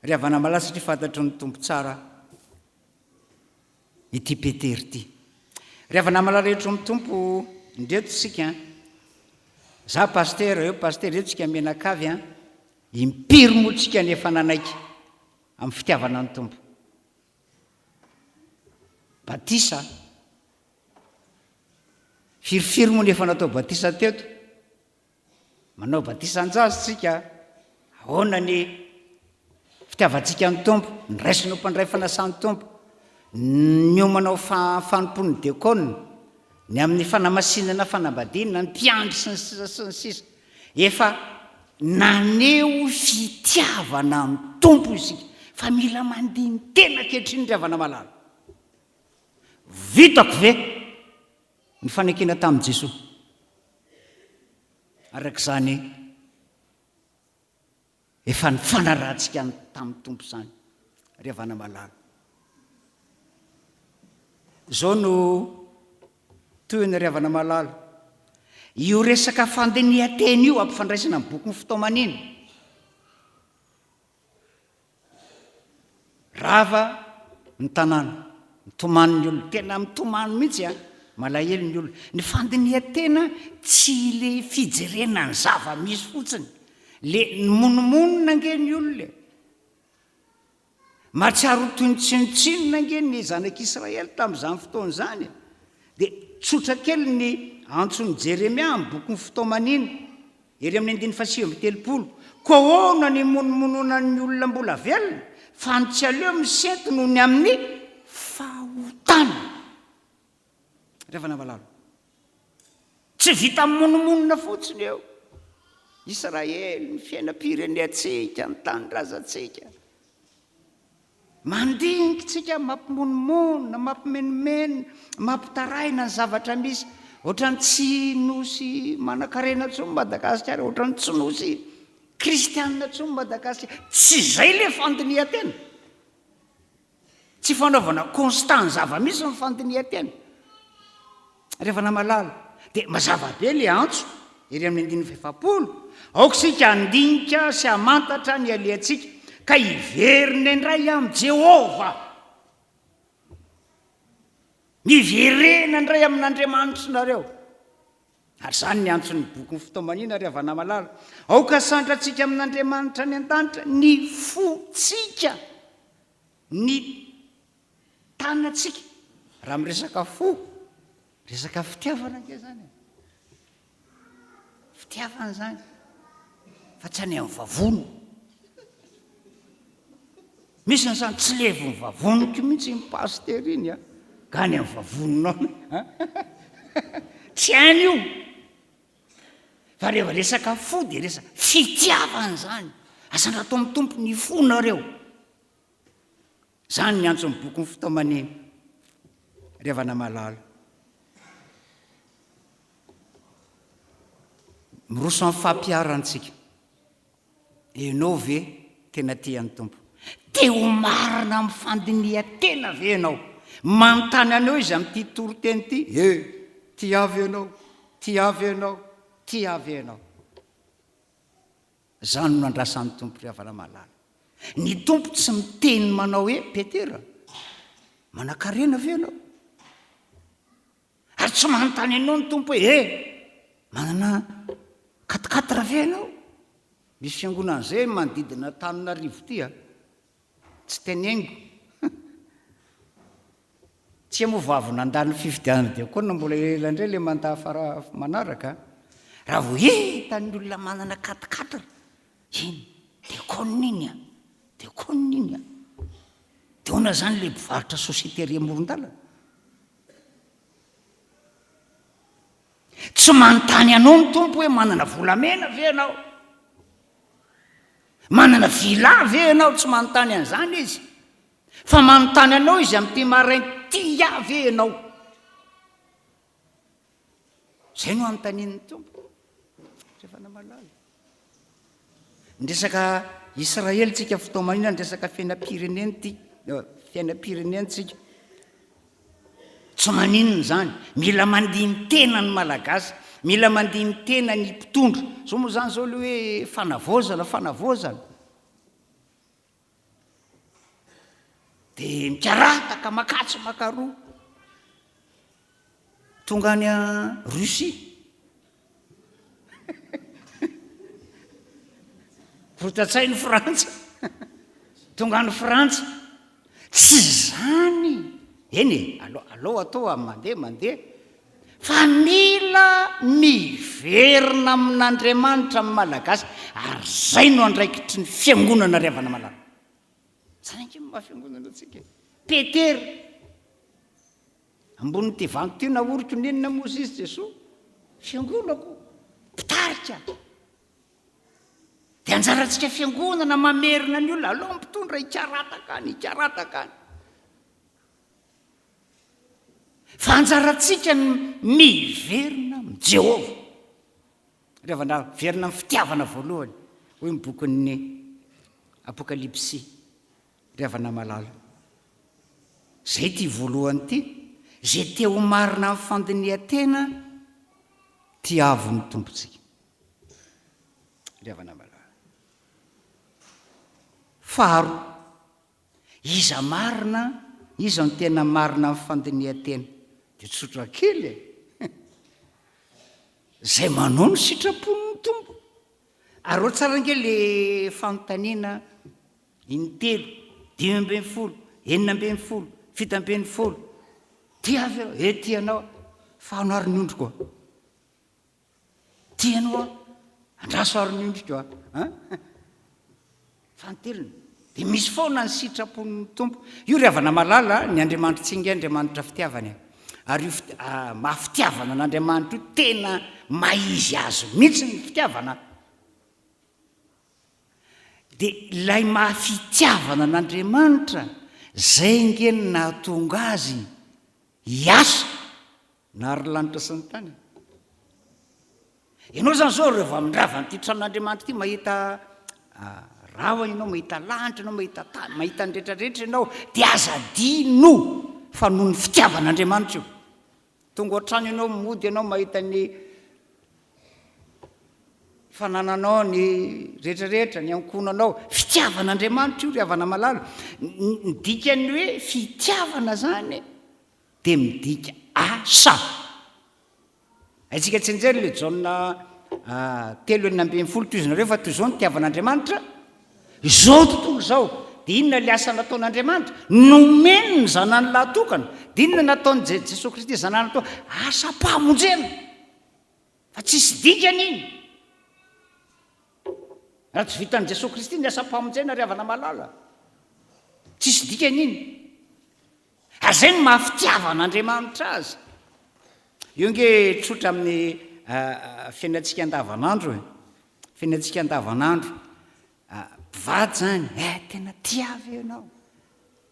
Ry havana malala satria fantatry ny Tompo tsara ity Petera ity. Ry havana malala rehetra ao amin'ny Tompo, indreto isika an. Za pasitera, eo pasitera, eto isika mianakavy an. Impiry moa tsika no efa nanaiky amin'ny fitiavana ny Tompo? Batisa. Firifiry moa no efa natao batisa teto? Manao batisa an-jaza tsika. Ahoana ny fitiavantsika ny Tompo? Niraisina ho mpandray fanasan'ny Tompo. Niomana ho fanompoan'ny diakona, ny amin'ny fanamasinana fanambadiana, ny mpiandry sy ny sisa sy ny sisa. Efa naneho fitiavana ny Tompo isika, fa mila mandini-tena ankehitriny ry havana malala. Vitako ve ny fanekena tamin'i Jesoa? Araka izany, efa nifanarahantsika tamin'ny Tompo izany, ry havana malala. Izao no tohiny ry havana malala. Io resaka fandinihan-tena io ampifandraisana amin'ny bokin'ny fitaomanina. Rava ny tanàna, mitomany ny olona, tena mitomany mihitsy an, malahelo ny olona. Ny fandinihan-tena tsy le fijerena ny zava-misy fotsiny, le nimonomonona ange ny olona e. Mahatsiaro ho toy ny tsinontsinona ange ny zanak'Israely tamin'izany fotoana izany e. Dia tsotra kely ny antson'i Jeremia amin'ny bokin'ny Fitaomanina. Ery amin'ny andininy faha-39, Koa ahoana ny himonomononan'ny olona mbola velona, fa ny tsy aleo misento noho ny amin'ny fahotana? Rehefa navalalo. Tsy vita mimonomonona fotsiny eo. Israely, ny fiainam-pirenentsika, ny tanindrazantsika. Mandinika tsika, mampimonomonona, mampimenomenona, mampitaraina ny zavatra misy. Ohatran'ny tsy nosy manankarena intsony Madagasikara, ohatran'ny tsy nosy kristianina intsony Madagasikara. Tsy izay ilay fandinihan-tena. Tsy fanaovana constat ny zava-misy ny fandinihan-tena. Rehefa namalala dia mazava be ilay antso ery amin'ny andininy fahefapolo, Aoka isika handinika sy hamantatra ny alehantsika, ka hiverina indray amin'i Jehovah. Miverena indray amin'Andriamanitrareo. Ary izany ny antson'ny bokin'ny fitaomanina, ry havana malala. Aoka hasandratsika amin'Andriamanitra any an-danitra ny fontsika, ny Tanantsika, raha miresaka fo, resaka fitiavana ange zany e. Fitiavana zany, fa tsy any amin'ny vavony. Misy ny zany tsy levon'ny vavoniko mihitsy iny pasitera iny a, ka any amin'ny vavoninao a. Tsy any io. Fa rehefa resaka fo dia resaka fitiavana zany. Asandrato amin'ny Tompo ny fonareo. Izany ny antson'ny bokin'ny fitaomanena, ry havana malala. Miroso amin'ny fampiharana isika. Ianao ve tena tia an'ny Tompo? Te ho marina amin'ny fandinihan-tena ve ianao? Manontany anao izy amin'ity toriteny ity, E, tia ahy ve ianao? Tia ahy ve ianao? Tia ahy ve ianao? Izany no andrasan'ny Tompo ry havana malala. Ny Tompo tsy miteny manao hoe, Petera, manankarena ve ianao? Ary tsy manontany anao ny Tompo hoe, Eh, manana quatre-quatre ve ianao? Misy fiangonana izay manodidina Antananarivo ity a. Tsy teneniko. Tsia moa vao avy nandalo ny fifidianana diakona mbola ela indray le mandat fara manaraka a! Raha vao hitan'ny olona manana quatre quatre, iny diakona iny a! Diakona iny a! Dia ahoana izany le mpivarotra société ery amoron-dalana? Tsy manontany anao ny Tompo hoe manana volamena ve ianao? Manana villa ve ianao? Tsy manontany an'izany Izy. Fa manontany anao Izy amin'ity maraina ity, tia ahy ve ianao? Izay no anontanian'ny Tompo. Rehefa namalala. Ny resaka Israely tsika fotoa-manina ny resaka fiainam-pirenena ity, fiainam-pirenena tsika. Tsy maninona izany. Mila mandini-tena ny Malagasy, mila mandini-tena ny mpitondra. Izao moa izany izao ilay hoe fanavaozana, fanavaozana. Dia mikarataka makatsy makaroa. Tonga any Russie. Rotan-tsain'i Frantsa. Tonga any Frantsa. Tsy izany. Eny e, aleo, aleo atao amin'ny mandeha, mandeha. Fa mila miverina amin'Andriamanitra ny Malagasy ary izay no andraikitry ny Fiangonana ry havana malala. Izany ange no maha Fiangonana antsika e. Petera, ambonin'ity vanto ity naoriko n'inona moa izy Jesoa? Fiangonako, mpitarika. Dia anjarantsika Fiangonana mamerina ny olona, aleo ny mpitondra hikarataka any, hikarataka any. Fa anjarantsika ny miverina amin'i Jehovah. Ry havana, miverina amin'ny fitiavana voalohany, hoy ny bokin'ny Apokalypsy, ry havana malala. Izay ity voalohany ity, izay te ho marina amin'ny fandinihan-tena, tiavo ny Tompontsika. Ry havana malala. Faharoa, Iza marina, iza no tena marina amin'ny fandinihan-tena? Dia tsotra kely e! Izay manao ny sitrapon'ny Tompo. Ary ao tsara ange le fanontaniana intelo, 15, 16, 17. Tia ahy ve ianao? E, tia anao aho. Fano ary ny ondriko a! Tia anao aho, andraso ary ny ondriko a! An? Fanintelony, dia misy foana ny sitrapon'ny Tompo. Io ry havana malala, ny Andriamanitritsika ange Andriamanitra fitiavana e. Ary io fit- ah, maha fitiavana an'Andriamanitra io tena maha izy azy mihitsy ny fitiavana. Dia ilay maha fitiavana an'Andriamanitra, izay ange no nahatonga azy hiasa Nary lanitra sy ny tany. Ianao izany izao rehefa vao mindrava an'ity tranon'Andriamanitra ity mahita ah, rahona ianao, mahita lanitra ianao, mahita tany, mahita ny rehetrarehetra ianao, dia aza adino fa noho ny fitiavan'Andriamanitra io. Tonga ao an-trano ianao, mody ianao mahita ny fanananao, ny rehetrarehetra, ny ankohonanao. Fitiavan'Andriamanitra io ry havana malala. Ny dikan'ny hoe fitiavana izany dia midika asa. Haintsika tsianjery ilay Jaona telo 16 tohizinareo fa toy izao ny nitiavan'Andriamanitra izao tontolo izao. Dia inona ilay asa nataon'Andriamanitra? Nomeny ny zanany lahy tokana. Dia inona nataon'i Jesoa Kristy zanany tokana? Asam-pamonjena. Fa tsisy dikany iny. Raha tsy vitan'i Jesoa Kristy ny asam-pamonjena ry havana malala. Tsisy dikany iny. Ary izay no maha fitiavan'Andriamanitra azy. Io ange tsotra amin'ny fiainantsika andavanandro e. Fiainantsika andavanandro. Mpivady izany, eh tena tia ahy ve ianao?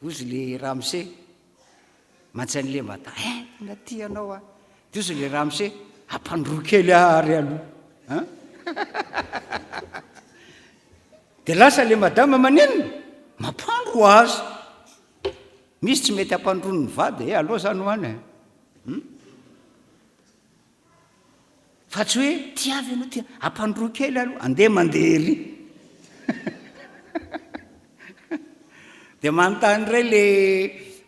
Hozy le ramose, mantsy an'le mba eh tena tia anao aho. Dia hozy le ramose, ampandroa kely ahy ary aloha. Hein? Dia lasa le madama maninona? Mampandro azy. Misy tsy mety ampandrono ny vady e, aleo zany ho any e. Hum? Fa tsy hoe tiavy ianao tia, ampandroa kely aloha, andeha mandeha ery. Dia manontany indray le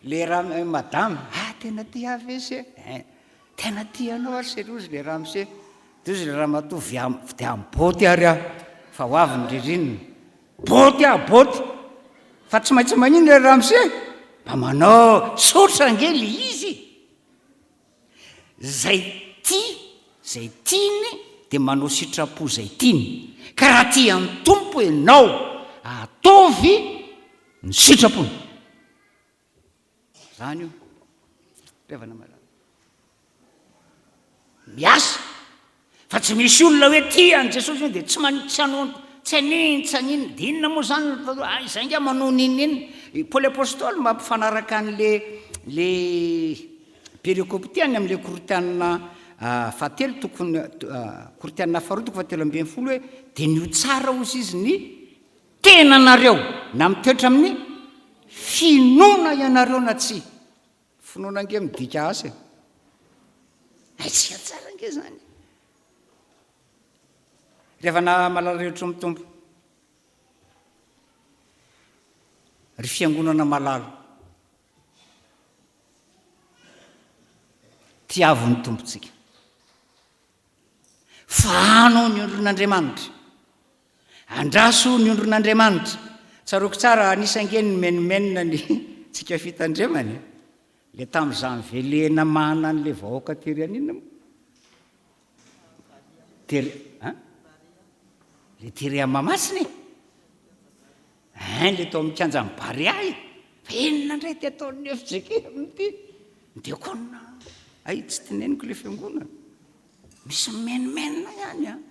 le ra- madama, ah tena tia ahy ve se? Eh, tena tia anao ary se, hozy le ramose. Dia hozy le ramatoa, via- vidiano boty ary aho, fa ho avy ny ririnina. Boty aho boty! Fa tsy maintsy maninona ry ramose? Mba manao tsotra ange le izy e! Izay tia, izay tiany dia manao sitrapo izay tiany. Ka raha tia an'ny Tompo ianao, ataovy ny sitrapony. Zany io. Ry havana malala. Miasa. Fa tsy misy olona hoe tia an'i Jesosy io dia tsy man, tsy hanao, tsy hanin, tsy haninona. Dia inona moa zany no atao hoe, ah, izay angaha manao n'inon'inona. I Paoly Apostoly mampifanaraka an'le, le perikope ity any amin'ilay Korintiana fahatelo tokony, Korintiana faharoa toko fahatelo ambinifolo hoe, diniho tsara hozy izy ny Tenanareo, na mitoetra amin'ny finoana ianareo na tsia. Finoana ange midika asa e. Haintsika tsara ange izany. Ry havana malala rehetra ao amin'ny Tompo, ry fiangonana malala, tiavo ny Tompontsika. Fahano ny ondrin'Andriamanitra. Andraso ny ondrin'Andriamanitra. Tsaroako tsara, nisy ange nimenomenona ny tsika fitandremana e. Le tamin'izany velena mana an'le vahoaka tery an'inona moa? Tery, an? Le tery Mahamasina e. Ein, le tao amin'ny kianjan'ny Barea e. Fa inona indray ty ataon'ny FJK amin'ity? Ny diakona, ay tsy teneniko le fiangonana. Misy mimenomenona ihany an.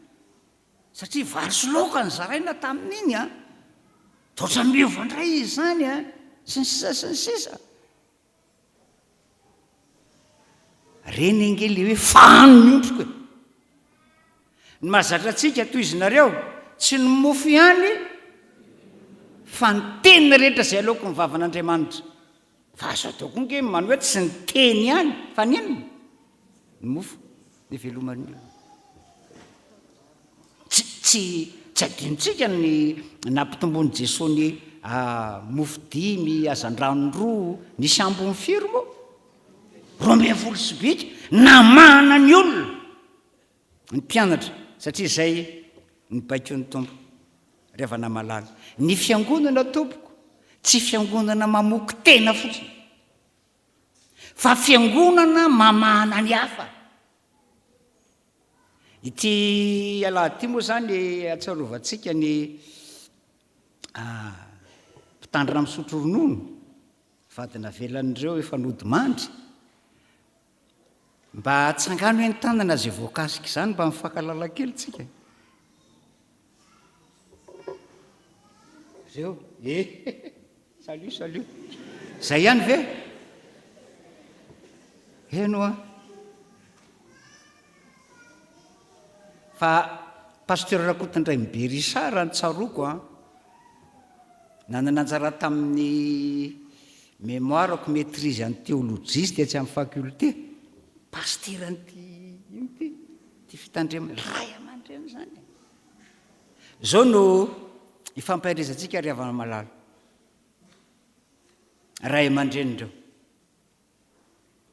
Satria vary sy laoka no zaraina tamin'iny an. Dia ohatran'ny miova indray izy izany an, sy ny sisa sy ny sisa. Reny ange le hoe fahano ny ondriko e. Ny mahazatra antsika tohizinareo, tsy ny mofo ihany fa ny teny rehetra izay aloaky ny vavan'Andriamanitra. Fa azo atao koa ange ny manao hoe tsy ny teny ihany fa ny inona? Ny mofo niveloman'ny olona. Tsy, tsy, tsy adinontsika ny nampitomboan'i Jesoa ny mofo dimy, hazandrano roa, nisy ambiny firy moa? 12 sobika, namahana ny olona, ny mpianatra, satria izay ny baikon'ny Tompo. Ry havana malala, ny fiangonana tompoko, tsy fiangonana mamoky tena fotsiny, fa fiangonana mamahana ny hafa. Ity alahady ity moa izany ahatsiarovantsika ny mpitandrina misotro ronono, vady navelan'ireo efa nodimandry. Mba atsangano hoe ny tanana izay voakasika izany mba mifankalala kely tsika. Reo, eh, salut, salut. Zay ihany ve? Heno an. Fa Pasteur Rakotondrainibe Richard raha ny tsaroako an, nanana anjara tamin'ny mémoire-ko maîtrise en théologie izy tetsy amin'ny faculté. Pasteur an'ity ino ity? Ity fitandremana, ray aman-dreny izany e. Izao no ifampaherezantsika ry havana malala. Ray aman-dreny ireo.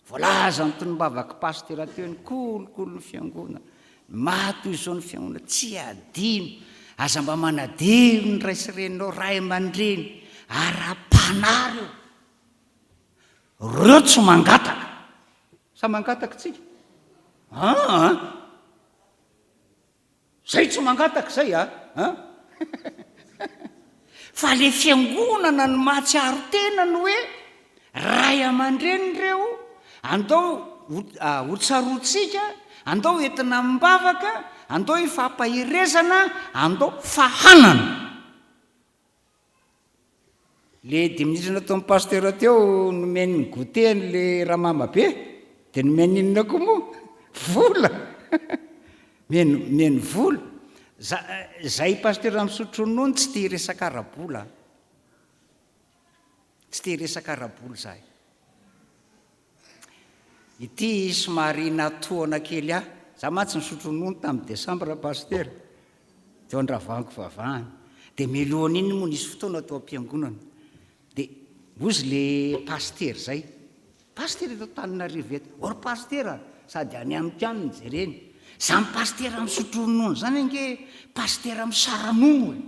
Voalaza ny tonom-bavak'i Pasitera teo ny kolikoly ny fiangonana, ny maha toy izao ny fiangonana, tsy adino, aza mba manadino ny ray sy reninao, ray aman-dreny, ara-panahy ireo. Ireo tsy mangataka. Sa mangataka tsika? Aa! Zay tsy mangataka zay a! An! Fa le fiangonana no mahatsiaro tena ny hoe ray aman-dreny ireo, andao ho tsaroantsika, andao entina amim-bavaka, andao hifampaherezana, andao fahanana. Le dimy minitra nataon'i pasteur teo nomeny goûter an'le ramama be de nomeny inona koa moa? Vola! Meno meno vola. Za zay pasteur misotro ronono tsy te hiresaka ara-bola an. Tsy te hiresaka ara-bola zahay. Ity somary natohana kely ahy. Za mantsy nisotro ronono tamin'ny desambra pasitera. Teo Andravango vavahana. Dia mialohan'iny moa nisy fotoana tao am-piangonana. Dia hozy le pasitera izay. Pasitera eto Antananarivo eto. Or pasitera sady any amiko any no jereny. Izany pasitera misotro ronono izany ange pasitera misara-nono e.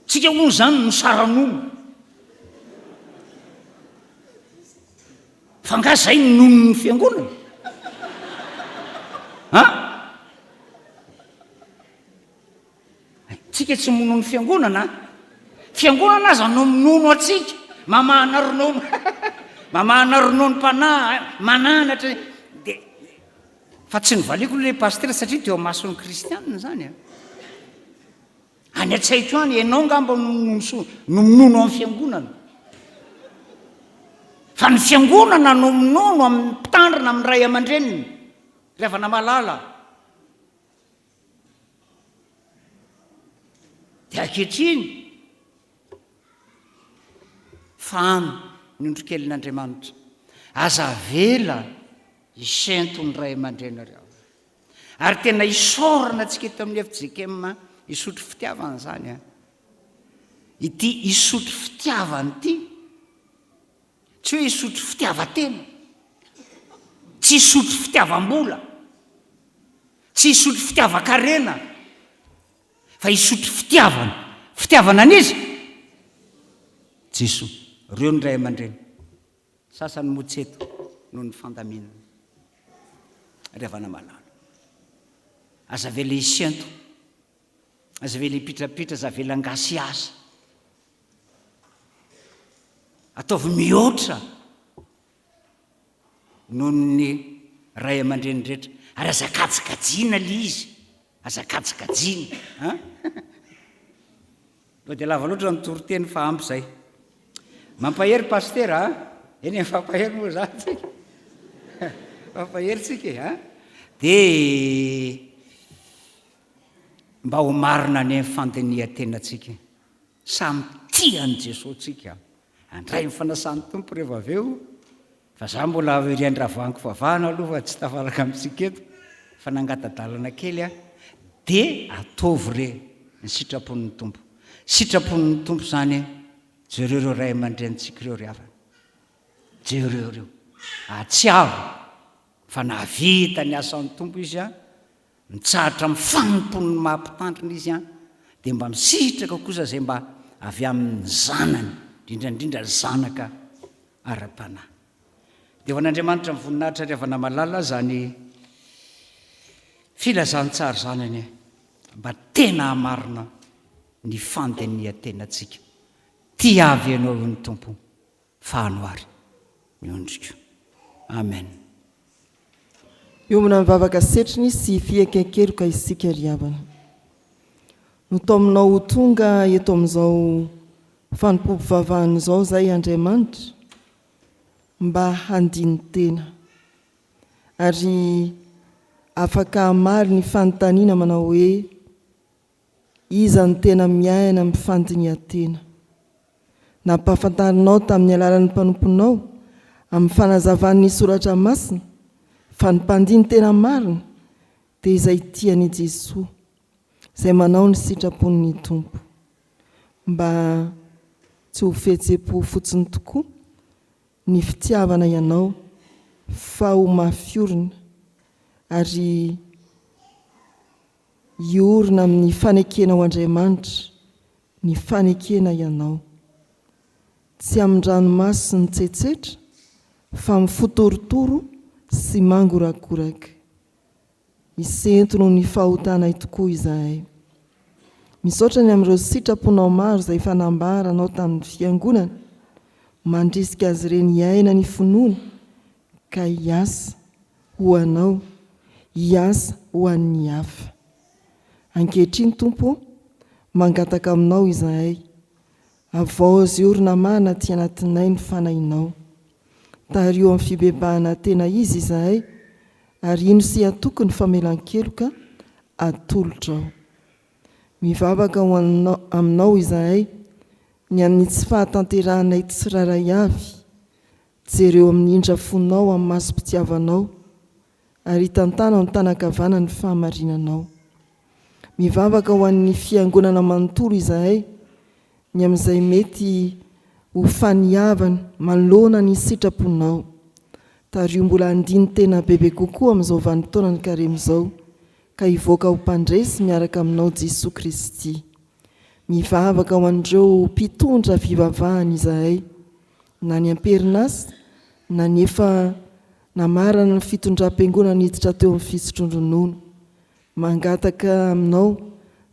Tsika hono izany no misara-nono. Fa nga zay ny nonon'ny fiangonana? An? Tsika tsy minono fiangonana an! Fiangonana aza no minono antsika, mamahana ronono, mamahana rononom-panahy, mananatra, dia fa tsy novaliako aloha ilay pasitera satria teo imason'ny kristianina izany an! Any an-tsaiko any, ianao angamba no minono soa, no minono amin'ny fiangonana. Fa ny fiangonana no minono amin'ny mpitandrina, amin'ny ray aman-dreniny, ry havana malala. Dia ankehitriny, fano ny ondrikelin'Andriamanitra. Aza avela hisento ny ray aman-drenareo. Ary tena isaorana antsika eto amin'ny fjkm Isotry Fitiavana izany an. Ity Isotry Fitiavana ity, tsy hoe Isotry fitiavan-tena, tsy Isotry fitiavam-bola, tsy Isotry fitiavan-karena, fa Isotry fitiavana. Fitiavana an'iza? Jesoa. Ireo ny ray aman-dreny. Sasany moa tsy eto noho ny fandaminana. Ry havana malala. Aza avela hisento. Aza avela hipitrapitra, aza avela hangasihasy. Ataovy mihoatra noho ny ray aman-dreny rehetra. Ary aza kajikajiana ilay izy. Aza kajikajiana. An? Toa dia lava loatra ny toriteny fa ampy izay. Mampahery Pasitera a! Eny e, mifampahery moa izany tsika. Mifampahery tsika e, a! Dia mba ho marina anie ny fandinihan-tenantsika. Samy tia an'i Jesoa tsika. Handray ny fanasan'ny Tompo rehefa avy eo. Fa za mbola ery Andravoahangy vavahana aloha fa tsy tafaraka amintsika eto fa nangata-dalana kely aho. De ataovy re ny sitrapon'ny Tompo. Sitrapon'ny Tompo izany jereo ireo ray aman-drenintsika ireo ry havana. Jereo ireo. Ahatsiaro fa nahavita ny asan'ny Tompo izy an. Mitsahatra amin'ny fanompoan'ny maha mpitandrina izy an, dia mba misitraka kosa izay mba avy amin'ny zanany, indrindra indrindra zanaka ara-panahy. Dia ho an'Andriamanitra ny voninahitra ry havana malala izany filazantsara izany anie mba tena hamarina ny fandinihan-tenantsika. Tia avy ianao hoy ny Tompo. Fahano ary ny ondriko. Amen. Hiombona amin'ny vavaka setriny sy fieken-keloka isika ry havana. Notaominao ho tonga eto amin'izao fanompoam-pivavahana izao izahay Andriamanitra mba handini-tena ary afaka hamaly ny fanontaniana manao hoe Iza no tena miaina amin'ny fandinihan-tena? Nampahafantarinao tamin'ny alalan'ny mpanomponao, amin'ny fanazavan'ny Soratra Masina, fa ny mpandini-tena marina dia izay tia an'i Jesoa, izay manao ny sitrapon'ny Tompo. Mba tsy ho fihetseham-po fotsiny tokoa ny fitiavana ianao fa ho mafy orina ary Hiorina amin'ny fanekena ho Andriamanitra ny fanekena ianao. Tsy amin-dranomaso sy ny tsetsetra fa amin'ny fo torotoro sy mangorakoraka. Hisento noho ny fahotanay tokoa izahay. Misaotra ny amin'ireo sitraponao maro izay efa nambaranao tamin'ny Fiangonana, mandrisika azy ireny hiaina ny finoana ka hiasa ho Anao, hiasa ho an'ny hafa. Ankehitriny, Tompo ô, mangataka Aminao izahay, havaozy orina marina aty anatinay ny Fanahinao. Tariho amin'ny fibebahana tena izy izahay, ary hino sy hatoky ny famelan-keloka atolotrao. Mivavaka ho Aminao izahay ny amin'ny tsy fahatanterahanay tsirairay avy, Jereo amin'ny indra fonao amin'ny masom-pitiavanao, ary tantano amin'ny tanan-kavanan'ny fahamarinanao. Mivavaka ho an'ny Fiangonana manontolo izahay ny amin'izay mety ho faniavana manoloana ny sitraponao. Tariho mbola handini-tena bebe kokoa amin'izao vanim-potoanan'ny Karemy izao, ka hivoaka ho mpandresy miaraka aminao Jesoa Kristy. Mivavaka ho an'ireo mpitondra fivavahana izahay. na ny am-perinasa, na ny efa namarana ny fitondram-piangonana niditra teo amin'ny fisotroan-dronono. Mangataka Aminao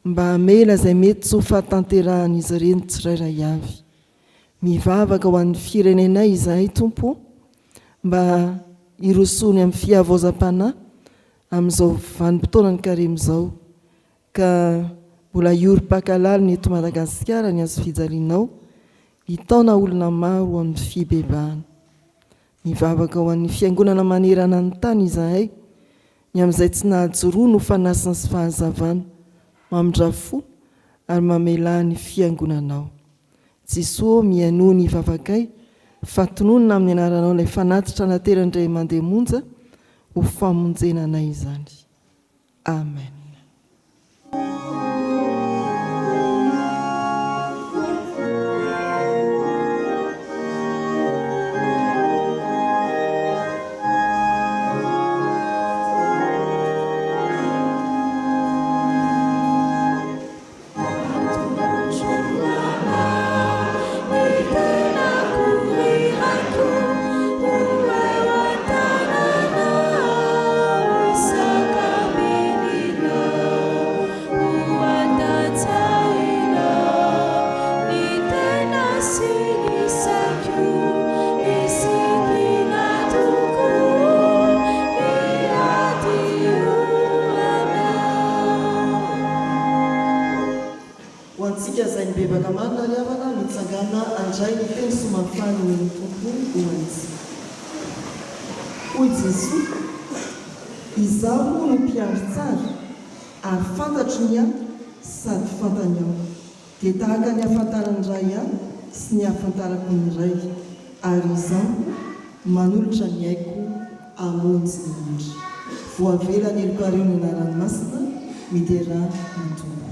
mba hamela izay mety tsy ho fahatanterahan'izy ireny tsirairay avy. Mivavaka ho an'ny firenenay izahay Tompo ô, mba hirosoany amin'ny fihavaozam-panahy amin'izao vanim-potoanan'ny karemy izao, ka mbola hiorim-paka lalina eto Madagasikara ny hazofijalianao, hitaona olona maro ho amin'ny fibebahana. Mivavaka ho an'ny Fiangonana manerana ny tany izahay, ny amin'izay tsy nahajoroany ho fanasina sy fahazavana, mamindrà fo ary mamelà ny Fiangonanao. Jesoa ô, mihainoa ny vavakay, fa tononina amin'ny anaranao ilay fanatitra nateran'ny Ray aman-dReny monja ho famonjena anay izany. Amen. Ho antsika izay nibebaka marina ry havana, mitsangàna handray ny teny soa mahafaly omen'ny Tompo ho antsika. Hoy Jesoa, Izaho no mpiandry tsara, ary fantatro ny ahy sady fantany aho. Dia tahaka ny ahafantaran'ny Ray ahy sy ny ahafantarako ny Ray, ary Izaho manolotra ny aiko hamonjy ny ondry. Voavela ny helokareo ny anarany masina, miderà ny Tompo.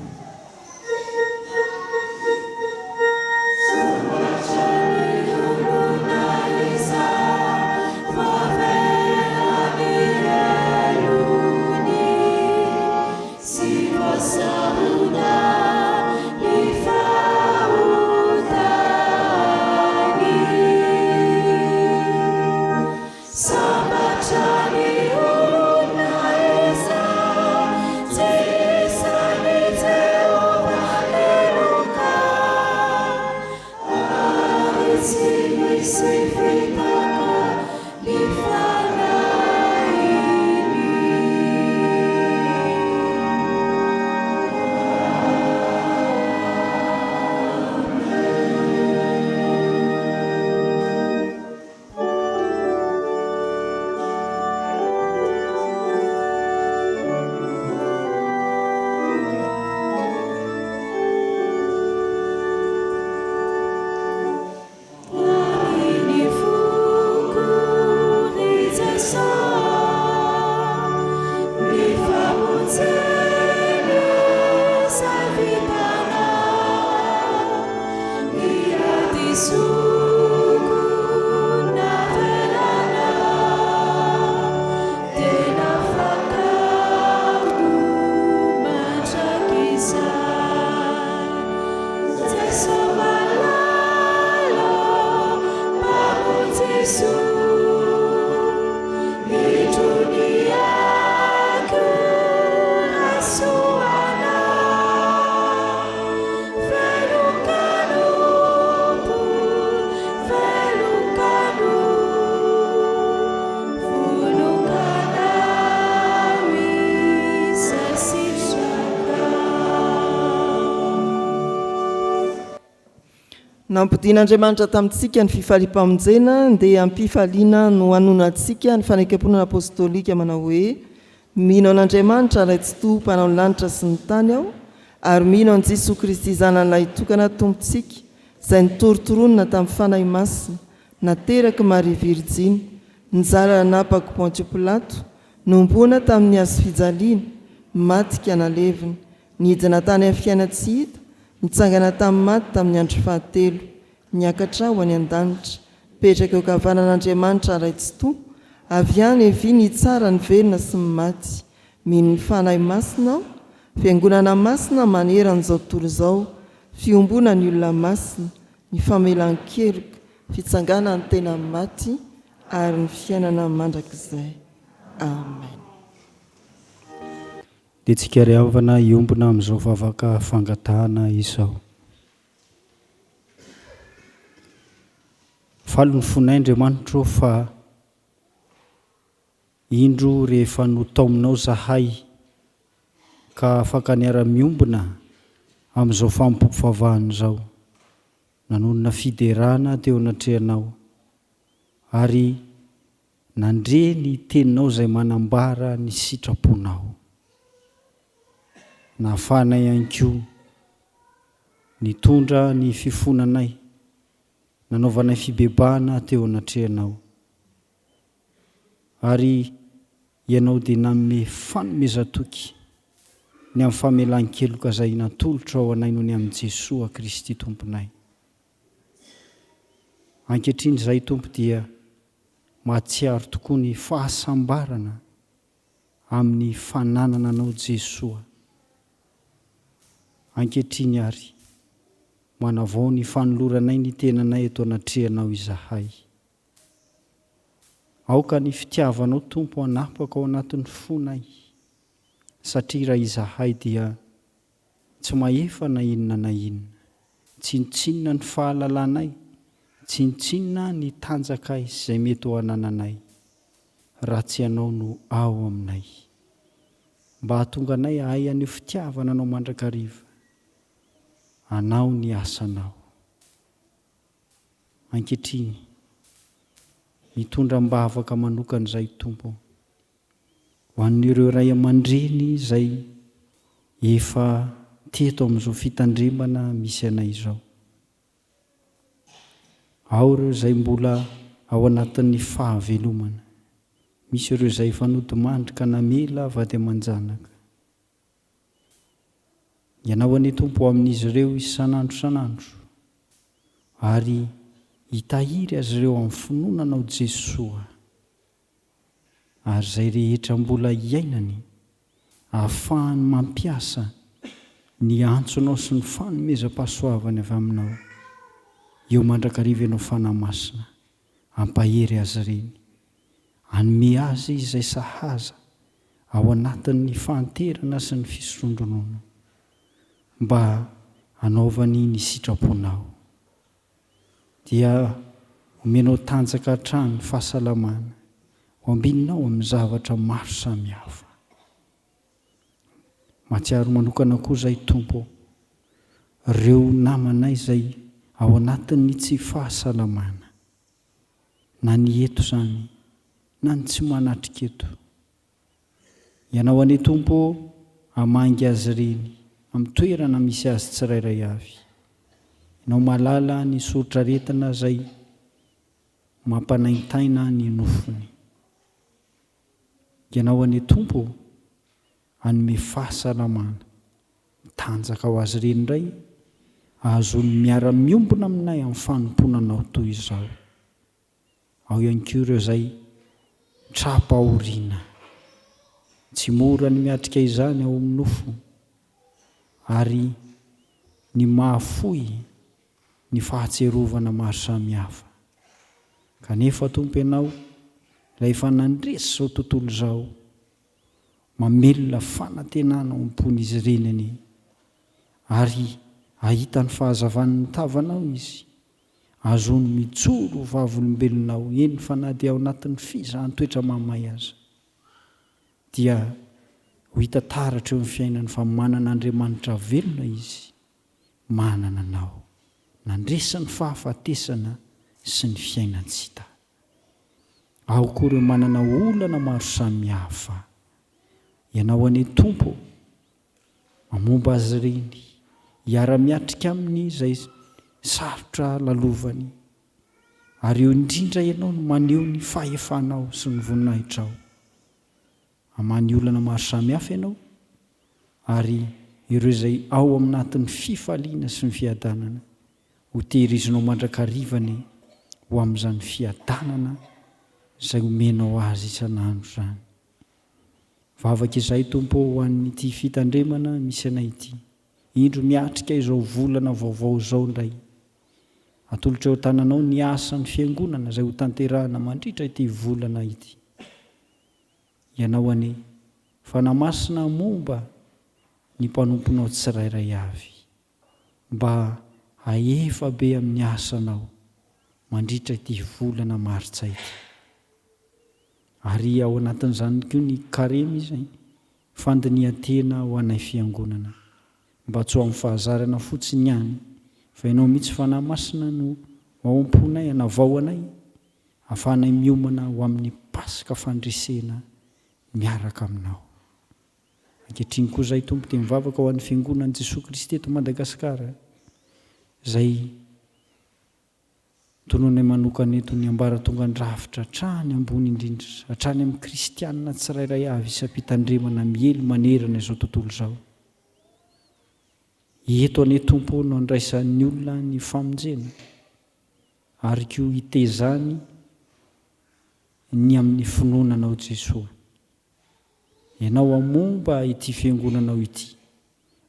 Nampodian'Andriamanitra tamintsika ny fifaliam-pamonjena, ndeha am-pifaliana no hanononantsika ny fanekemponana apostolika manao hoe, Mino an'Andriamanitra Ray Tsitoha Mpanao ny lanitra sy ny tany aho, ary mino an'i Jesoa Kristy Zanany Lahitokana Tompontsika, izay nitorontoronina tamin'ny Fanahy Masina, naterak'i Maria Virjiny, nizara nanapako Pontio Pilato, nohomboana tamin'ny hazofijaliana, maty ka nalevina, nidina tany amin'ny fiainan-tsy hita, nitsangana tamin'ny maty tamin'ny andro fahatelo, niakatra ho any an-danitra, mipetraka eo ankavanan'Andriamanitra Ray Tsitoha, avy any havia ny hitsara ny velona sy ny maty. Mino ny Fanahy Masina aho, Fiangonana masina manerana izao tontolo izao, fiombonan'ny olona masina, ny famelan-keloka, fitsanganan'ny tena amin'ny maty. Ary ny fiainana mandrakizay. Amen. Dia tsika ry havana hiombona amin'izao vavaka fangatahana izao. Faly ny fonay Andriamanitro fa indro rehefa notaominao zahay ka afaka niara-miombona amin'izao fanompoam-pivavahana izao. Nanonona fiderana teo anatrehanao ary nandre ny teninao izay manambara ny sitraponao. Nahafahanay ihany koa nitondra ny fifonanay, nanaovanay fibebahana teo anatrehanao. Ary Ianao dia nanome fanomezan-toky ny amin'ny famelan-keloka izay natolotrao anay noho ny amin'i Jesoa Kristy Tomponay. Ankehitriny izahay Tompo dia mahatsiaro tokoa ny fahasambarana amin'ny fananana Anao Jesoa. Ankehitriny ary, manavao ny fanoloranay ny tenanay eto anatrehanao izahay. Aoka ny fitiavanao Tompo hanapaka ao anatin'ny fonay satria raha izahay dia tsy mahefa na inona na inona, tsinontsinona ny fahalalanay, tsinontsinona ny tanjakay sy izay mety ho anananay raha tsy Ianao no ao aminay. Mba hahatonga anay hahay haneho fitiavana Anao mandrakariva, Anao ny asanao. Ankehitriny, mitondra am-bavaka manokana izahay Tompo, ho an'ireo ray aman-dreny izay efa teto amin'izao fitandremana misy anay izao. Ao ireo izay mbola ao anatin'ny fahavelomana, misy ireo izay efa nodimandry ka namela vady aman-janaka. Ianao anie Tompo ho amin'izy ireo isan'andro isan'andro ary hitahiry azy ireo amin'ny finoana Anao Jesoa ary izay rehetra mbola iainany ahafahany mampiasa ny antsonao sy ny fanomezam-pahasoavany avy aminao eo mandrakariva Ianao Fanahy Masina hampahery azy ireny hanome azy izay sahaza ao anatin'ny fahanterana sy ny fisotroan-dronono, mba hanaovany ny sitraponao. Dia omenao tanjaka hatrany fahasalamana, ho ambininao amin'ny zavatra maro samihafa. Mahatsiaro manokana koa izahay Tompo ô, ireo namanay izay ao anatin'ny tsy fahasalamana, na ny eto izany na ny tsy manatrika eto. Ianao anie Tompo ô hamangy azy ireny amin'ny toerana misy azy tsirairay avy. Ianao mahalala ny soritr'aretina izay mampanaintaina ny nofony. Ianao anie Tompo ô hanome fahasalamana, tanjaka ho azy ireny indray ahazoany miara-miombona aminay amin'ny fanompoana Anao toy izao. Ao ihany koa ireo izay tra-pahoriana. Tsy mora ny miatrika izany ao amin'ny nofo ary ny mahafoy ny fahatsiarovana maro samihafa. Kanefa Tompo Ianao ilay efa nandresy izao tontolo izao, mamelona fanantenana ao am-pon'izy ireny anie, ary hahita ny fahazavan'ny tavanao izy, azony mijoro ho vavolombelonao, eny fa na dia ao anatin'ny fizahan-toetra mahamay aza, dia ho hita taratra eo amin'ny fiainany fa manana Andriamanitra velona izy, manana anao, nandresy ny fahafatesana sy ny fiainan-tsy hita. Ao koa ireo manana olana maro samihafa. Ianao anie Tompo ô, mamomba azy ireny, hiara-miatrika aminy izay sarotra lalovany, ary eo indrindra Ianao no maneho ny fahefanao sy ny voninahitrao. Hamaha ny olana maro samihafa Ianao, ary ireo izay ao aminatin'ny fifaliana sy ny fiadanana, ho tehirizinao mandrakariva anie ho amin'izany fiadanana izay omenao azy isan'andro izany. Vavaka izahay Tompo ô ho an'ity fitandremana misy anay ity. Indro miatrika izao volana vaovao izao indray. Atolotra eo an-tananao ny asan'ny Fiangonana izay hotanterahina mandritra ity volana ity. Ianao anie, Fanahy Masina momba ny mpanomponao tsirairay avy, mba hahefa be amin'ny asanao mandritra ity volana martsa ity. Ary ao anatin'izany koa ny Karemy izay fandinihan-tena ho anay Fiangonana, mba tsy ho amin'ny fahazarana fotsiny ihany, fa Ianao mihitsy Fanahy Masina no ao am-ponay hanavao anay, ahafahanay miomana ho amin'ny Paska fandresena miaraka Aminao. Ankehitriny koa izahay Tompo dia mivavaka ho an'ny Fiangonan'i Jesoa Kristy eto Madagasikara, izay Tononay manokana eto ny ambaratongan-drafitra hatrany ambony indrindra, hatrany amin'ny kristiana tsirairay avy isam-pitandremana miely manerana izao tontolo izao. Eto anie Tompo ô no andraisan'ny olona ny famonjena ary koa hitezany ny amin'ny finoana Anao Jesoa. Ianao hamomba ity fiangonanao ity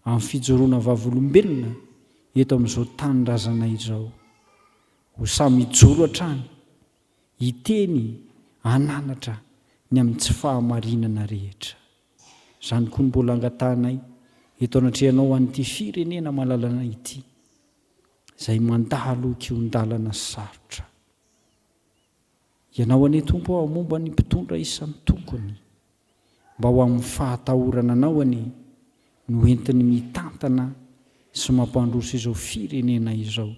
amin'ny fijoroana vavolombelona eto amin'izao tanindrazanay izao. Ho samy hijoro hatrany, hiteny, hananatra ny amin'ny tsy fahamarinana rehetra. Izany koa no mbola angatahanay eto anatrehanao ho an'ity firenena malalanay ity, izay mandalo kihon-dalana sarotra. Ianao anie Tompo ô momba ny mpitondra isan-tokony mba ho amin'ny fahatahorana Anao anie no entiny mitantana sy mampandroso izao firenena izao.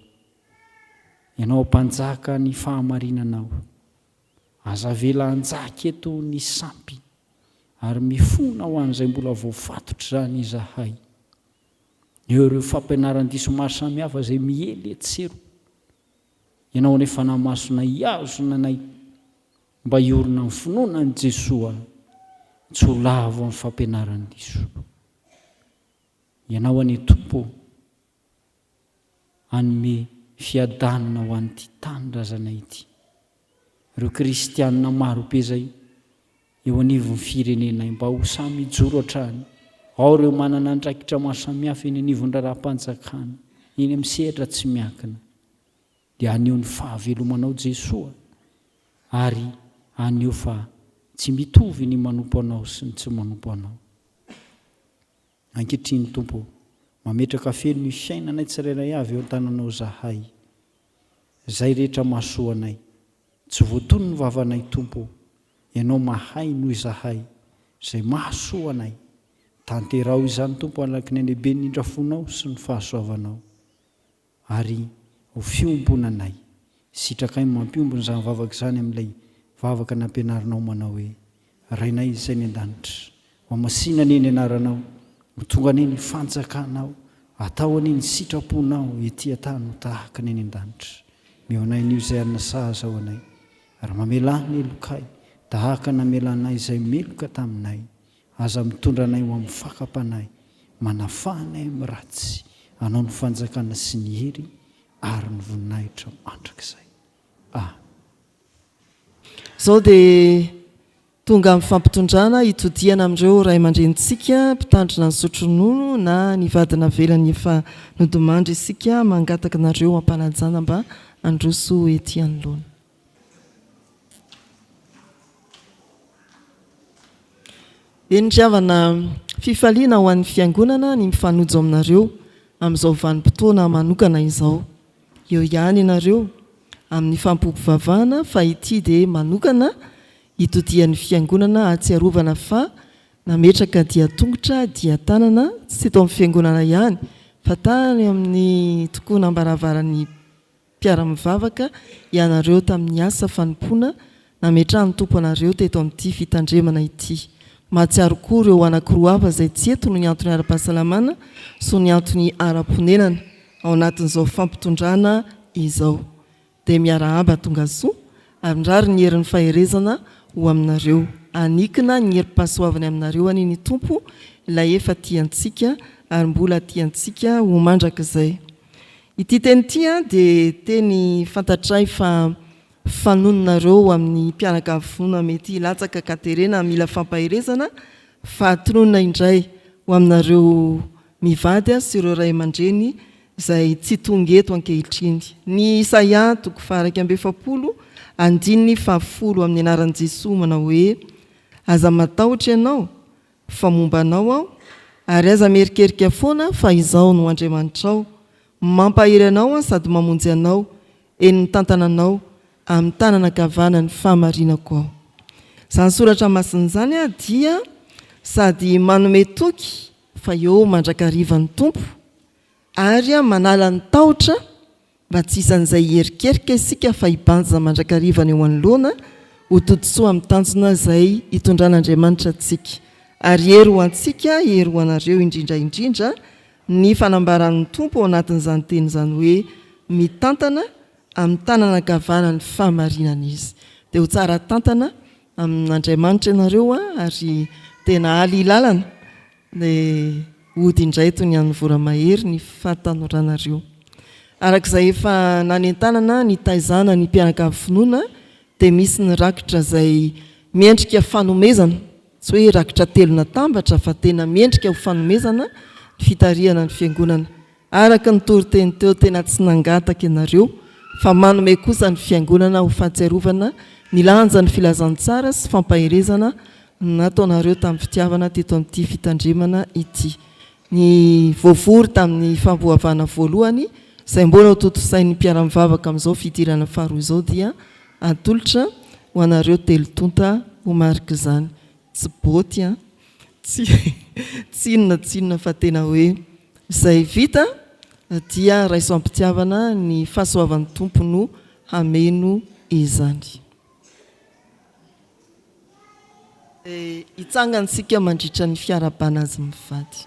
Ianao Mpanjaka ny fahamarinanao. Aza avela hanjaka eto ny sampy ary mifona ho an'izay mbola voafatotr'izany izahay. Eo ireo fampianaran-diso maro samihafa izay miely etsy sy eroa. Ianao anie Fanahy Masina hihazona anay mba hiorina amin'ny finoana an'i Jesoa, tsy ho lavo amin'ny fampianaran-diso. Ianao anie Tompo ô, hanome fiadanana ho an'ity tanindrazanay ity. Ireo kristianina maro be izay eo anivon'ny firenenay mba ho samy hijoro hatrany. Ao ireo manana andraikitra maro samihafa eny anivon'ny raharaham-panjakana, eny amin'ny sehatra tsy miankina. Dia haneho ny fahavelomanao Jesoa ary haneho fa tsy mitovy ny manompo Anao sy ny tsy manompo Anao. Ankehitriny Tompo ô, mametraka feno ny fiainanay tsirairay avy eo an-tananao zahay. Izay rehetra mahasoa anay. Tsy voatono ny vavanay Tompo ô, Ianao mahay noho izahay, izay mahasoa anay. Tanteraho izany Tompo araky ny halehiben'ny indrafonao sy ny fahasoavanao. Ary ho fiombonanay. Sitrakay ny mampiombona izany vavaka izany amin'ilay vavaka nampianarinao manao hoe, Rainay izay any an-danitra, ho hamasina anie ny anaranao, ho tonga anie ny fanjakanao, atao anie ny sitraponao ety an-tany ho tahaka ny any an-danitra. Meo anay anio izay hanina sahaza ho anay, ary mamelà ny helokay, tahaka ny namelanay izay meloka taminay. Aza mitondra anay ho amin'ny fakam-panahy, manafaha anay amin'ny ratsy, Anao ny fanjakana sy ny hery ary ny voninahitra mandrakizay. Amen. Izao dia tonga amin'ny fampitondrana hitodihana amin'ireo ray aman-drenintsika mpitandrina nisotro ronono na ny vady navelany efa nodimandry isika mangataka anareo am-panajana mba handroso ety anoloana. Eny ry havana, fifaliana ho an'ny Fiangonana ny mifanojo aminareo amin'izao vanim-potoana manokana izao. Eo ihany ianareo amin'ny fampiompivavahana fa ity dia manokana itodihan'ny Fiangonana hahatsiarovana fa nametraka dia-tongotra, dia-tanana, tsy teto amin'ny Fiangonana ihany fa tany amin'ny tokonam-baravaran'ny mpiara-mivavaka ianareo tamin'ny asa fanompoana nametrahan'ny Tompo anareo teto amin'ity fitandremana ity. Mahatsiaro koa ireo anankiroa hafa izay tsy eto noho ny antony ara-pahasalamana sy ny antony ara-ponenana ao anatin'izao fampitondrana izao. Dia miarahaba tongasoa ary mirary ny herin'ny faherezana ho aminareo. Hanikina ny herim-pahasoavany aminareo anie ny Tompo ilay efa tia antsika ary mbola tia antsika ho mandrakizay. Ity teny ity dia teny fantatray fa fanononareo amin'ny mpianakavy finoana mety hilatsaka ka terena mila fampaherezana fa tononina indray ho aminareo mivady sy ireo ray aman-dreny. izay tsy tonga eto ankehitriny. Ny Isaia toko faha-41 andininy fahafolo amin'ny anaran'i Jesoa manao hoe, Aza matahotra ianao, fa momba anao Aho, ary aza mierikerika foana fa Izaho no Andriamanitrao, mampahery anao Aho sady mamonjy anao, eny mitantana anao amin'ny tanana ankavanan'ny fahamarinako Aho. Izany soratra masina izany dia sady manome toky fa eo mandrakariva ny Tompo, ary manala ny tahotra mba tsy isan'izay hierikerika isika fa hibanjina mandrakariva ny eo anoloana ho todisoa amin'ny tanjona izay hitondran'Andriamanitra antsika. Ary hery ho antsika, hery ho anareo indrindra indrindra ny fanambaran'ny Tompo ao anatin'izany teny izany hoe mitantana amin'ny tanana ankavanan'ny fahamarinana Izy. Dia ho tsara tantana amin'Andriamanitra ianareo ary tena alilalana Dia hody indray toy ny an'ny voramahery ny fahatanoranareo. Araka izay efa nanentanana nitaizana ny mpianakavy finoana dia misy ny rakitra izay miendrika fanomezana, tsy hoe rakitra telo natambatra fa tena miendrika ho fanomezana ny fitarihana ny fiangonana. Araka ny toriteny teo tena tsy nangataka ianareo fa manome kosa ny fiangonana ho fahatsiarovana ny lanjan'ny filazantsara sy fampaherezana nataonareo tamin'ny fitiavana teto amin'ity fitandremana ity. Ny voavory tamin'ny fampohavana voalohany izay mbola ho tontosain'ny mpiara-mivavaka amin'izao fidirana faharoa izao dia atolotra ho anareo telotonta ho marik'izany. Tsy boty an! Tsy tsy inona tsy inona fa tena hoe izay vita dia raiso am-pitiavana ny fahasoavan'ny Tompo no hameno izany. Dia hitsangana isika mandritra ny fiarahabana azy mivady.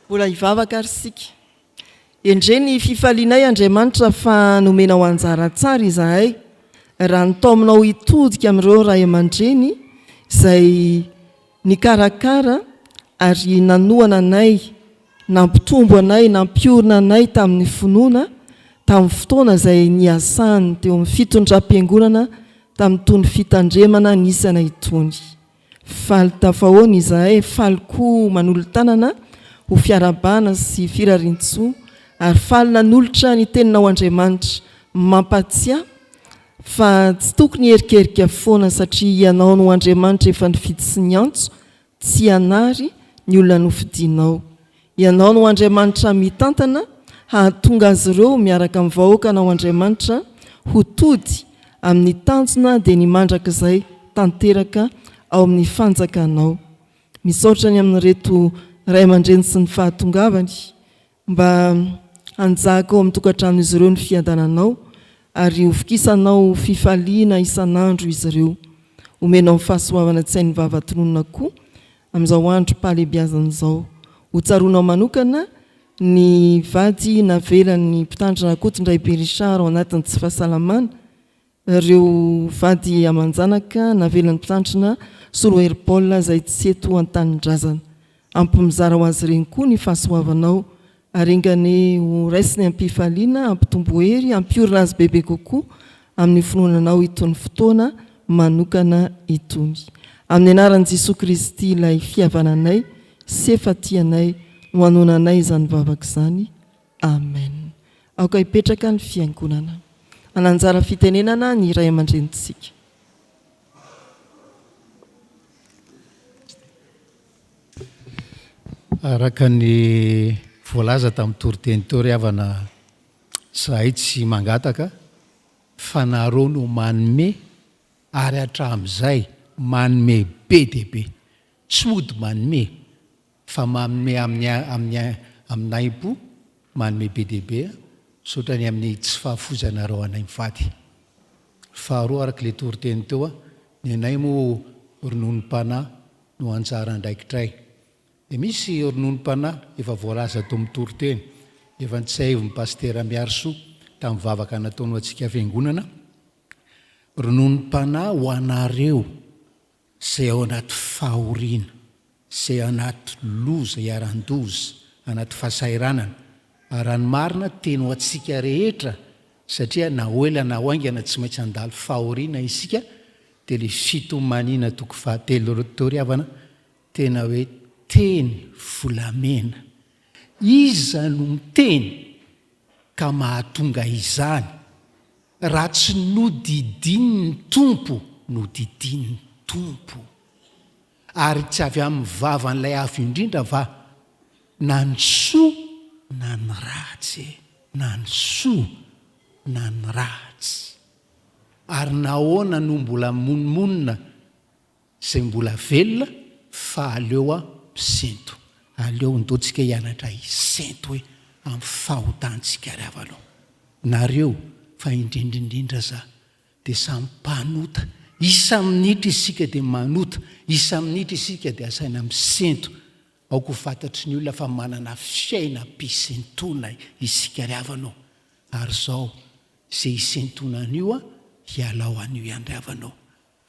Mbola hivavaka ary isika. Endrey ny fifalianay Andriamanitra fa nomenao anjara tsara izahay raha nitaominao hitodika amin'ireo ray aman-dreny izay nikarakara ary nanohana anay, nampitombo anay, nampiorina anay tamin'ny finoana tamin'ny fotoana izay niasany teo amin'ny fitondram-piangonana tamin'itony fitandremana nisy anay itony. Faly tafahoana izahay, faly koa manolo-tanana ho fiarahabana sy firarian-tsoa ary faly nanolotra ny Teninao Andriamanitra mampatsiahy fa tsy tokony hierikerika foana satria Ianao no Andriamanitra efa nifidy sy niantso tsy hanary ny olona nofidinao. Ianao no Andriamanitra mitantana hahatonga azy ireo miaraka amin'ny vahoakanao Andriamanitra ho tody amin'ny tanjona dia ny mandrakizay tanteraka ao amin'ny fanjakanao. Misaotra ny amin'ireto ray aman-dreny sy ny fahatongavany mba hanjaka ao amin'ny tokantranon'izy ireo ny fiadananao ary hovokisanao fifaliana isan'andro izy ireo. Omenao fahasoavana tsy hain'ny vava tononina koa Amin'izao androm-pahalehibiazana izao, ho tsaroanao manokana ny vady navelan'ny Mpitandrina Rakotondraibe Richard ao anatin'ny tsy fahasalamana, ireo vady aman-janaka navelan'ny Mpitandrina Solohery Paul izay tsy eto an-tanindrazana. Ampy mizara ho azy ireny koa ny fahasoavanao Ary enga anie ho raisiny am-pifaliana, hampitombo hery, hampiorina azy bebe kokoa amin'ny finoana Anao itony fotoana manokana itony. Amin'ny anaran'i Jesoa Kristy ilay fihavananay sy efa tia anay no hanoananay izany vavaka izany. Amen. Aoka hipetraka ny fiangonana. Hananjara fitenenana ny ray aman-drenintsika. Araka ny voalaza tamin'ny toriteny teo ry havana, izahay tsy mangataka fa nareo no manome ary hatramin'izay manome be dia be. Tsy mody manome fa manome amin'ny amin'ny amin'ny nahim-po, manome be dia be. Misaotra ny amin'ny tsy fahafoizanareo anay mivady. Faharoa araka ilay toriteny teo, ny anay moa rononom-panahy no anjara andraikitray. Dia misy rononom-panahy efa voalaza tao amin'ny toriteny, efa notsiahivin'i Pasitera Miarisoa tamin'ny vavaka nataony ho antsika fiangonana, rononom-panahy ho anareo izay ao anaty fahoriana, izay anaty loza, iharan-doza, anaty fahasahiranana, ary raha ny marina teny ho antsika rehetra satria na ho ela na ho haingana tsy maintsy handalo fahoriana isika, Dia ilay fitomaniana toko fahatelo teo ry havana, tena hoe teny volamena. Iza no miteny ka mahatonga izany raha tsy nodidian'ny Tompo, nodidian'ny Tompo. Ary tsy avy amin'ny vavan'ilay Avo Indrindra va na ny soa na ny ratsy e? Na ny soa na ny ratsy. Ary nahoana no mbola mimonomonona izay mbola velona fa aleo aho misento. Aleo ndao tsika hianatra hisento hoe amin'ny fahotantsika ry havana ô. Nareo fa indrindra indrindra za dia samy mpanota. Isa-minitra isika dia manota, isa-minitra isika dia asaina misento. Aoka ho fantatry ny olona fa manana fiainam-pisentoana isika ry havana ô. Ary izao, izay hisentoana an'io an, hialao an'io ihany ry havana ô.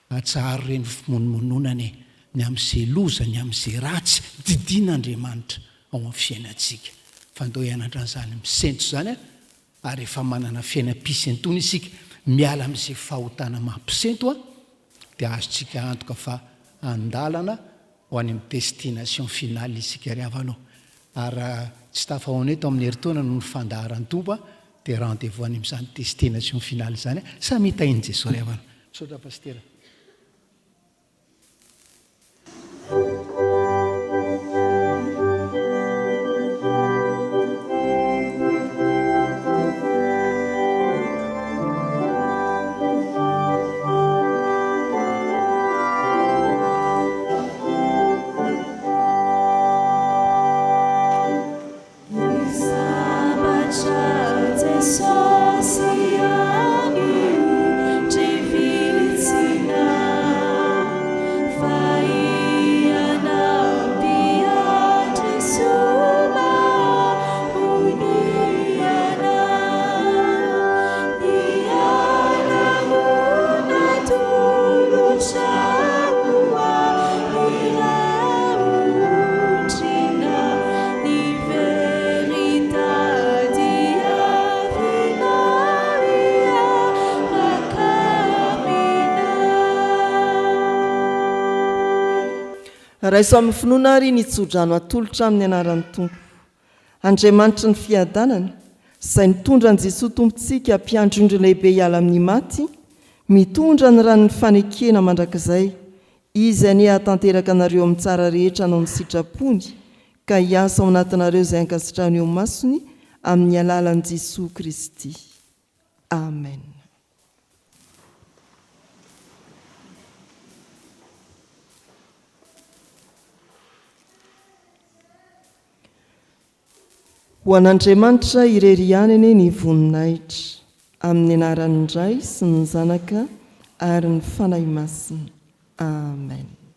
Atsaharo ireny fimonomononana e, ny amin'izay loza, ny amin'izay ratsy, didian'Andriamanitra ao amin'ny fiainantsika. Fa ndao hianatra an'izany misento izany an, ary rehefa manana fiainam-pisentoana isika, miala amin'izay fahotana mampisento an, dia azontsika antoka fa an-dalana ho any amin'ny destination finale isika ry havana ô. Ary raha tsy tafahaona eto amin'ny herintaona noho ny fandaharan'ny Tompo an, dia rendez-vous any amin'izany destination finale izany an. Samia tahin'i Jesoa ry havana. Misaotra Pasitera. Raiso amin'ny finoana àry ny tsodrano atolotra amin'ny anaran'ny Tompo. Andriamanitry ny fiadanana, izay nitondra an'i Jesoa Tompontsika Mpiandry ondry lehibe hiala amin'ny maty, mitondra ny ran'ny fanekena mandrakizay, Izy anie hahatanteraka anareo amin'ny tsara rehetra hanao ny sitrapony, ka hiasa ao anatinareo izay ankasitrahany eo imasony, amin'ny alalan'i Jesoa Kristy. Amen. Ho an'Andriamanitra irery ihany anie ny voninahitra, amin'ny anaran'ny Ray sy ny Zanaka ary ny Fanahy Masina. Amen.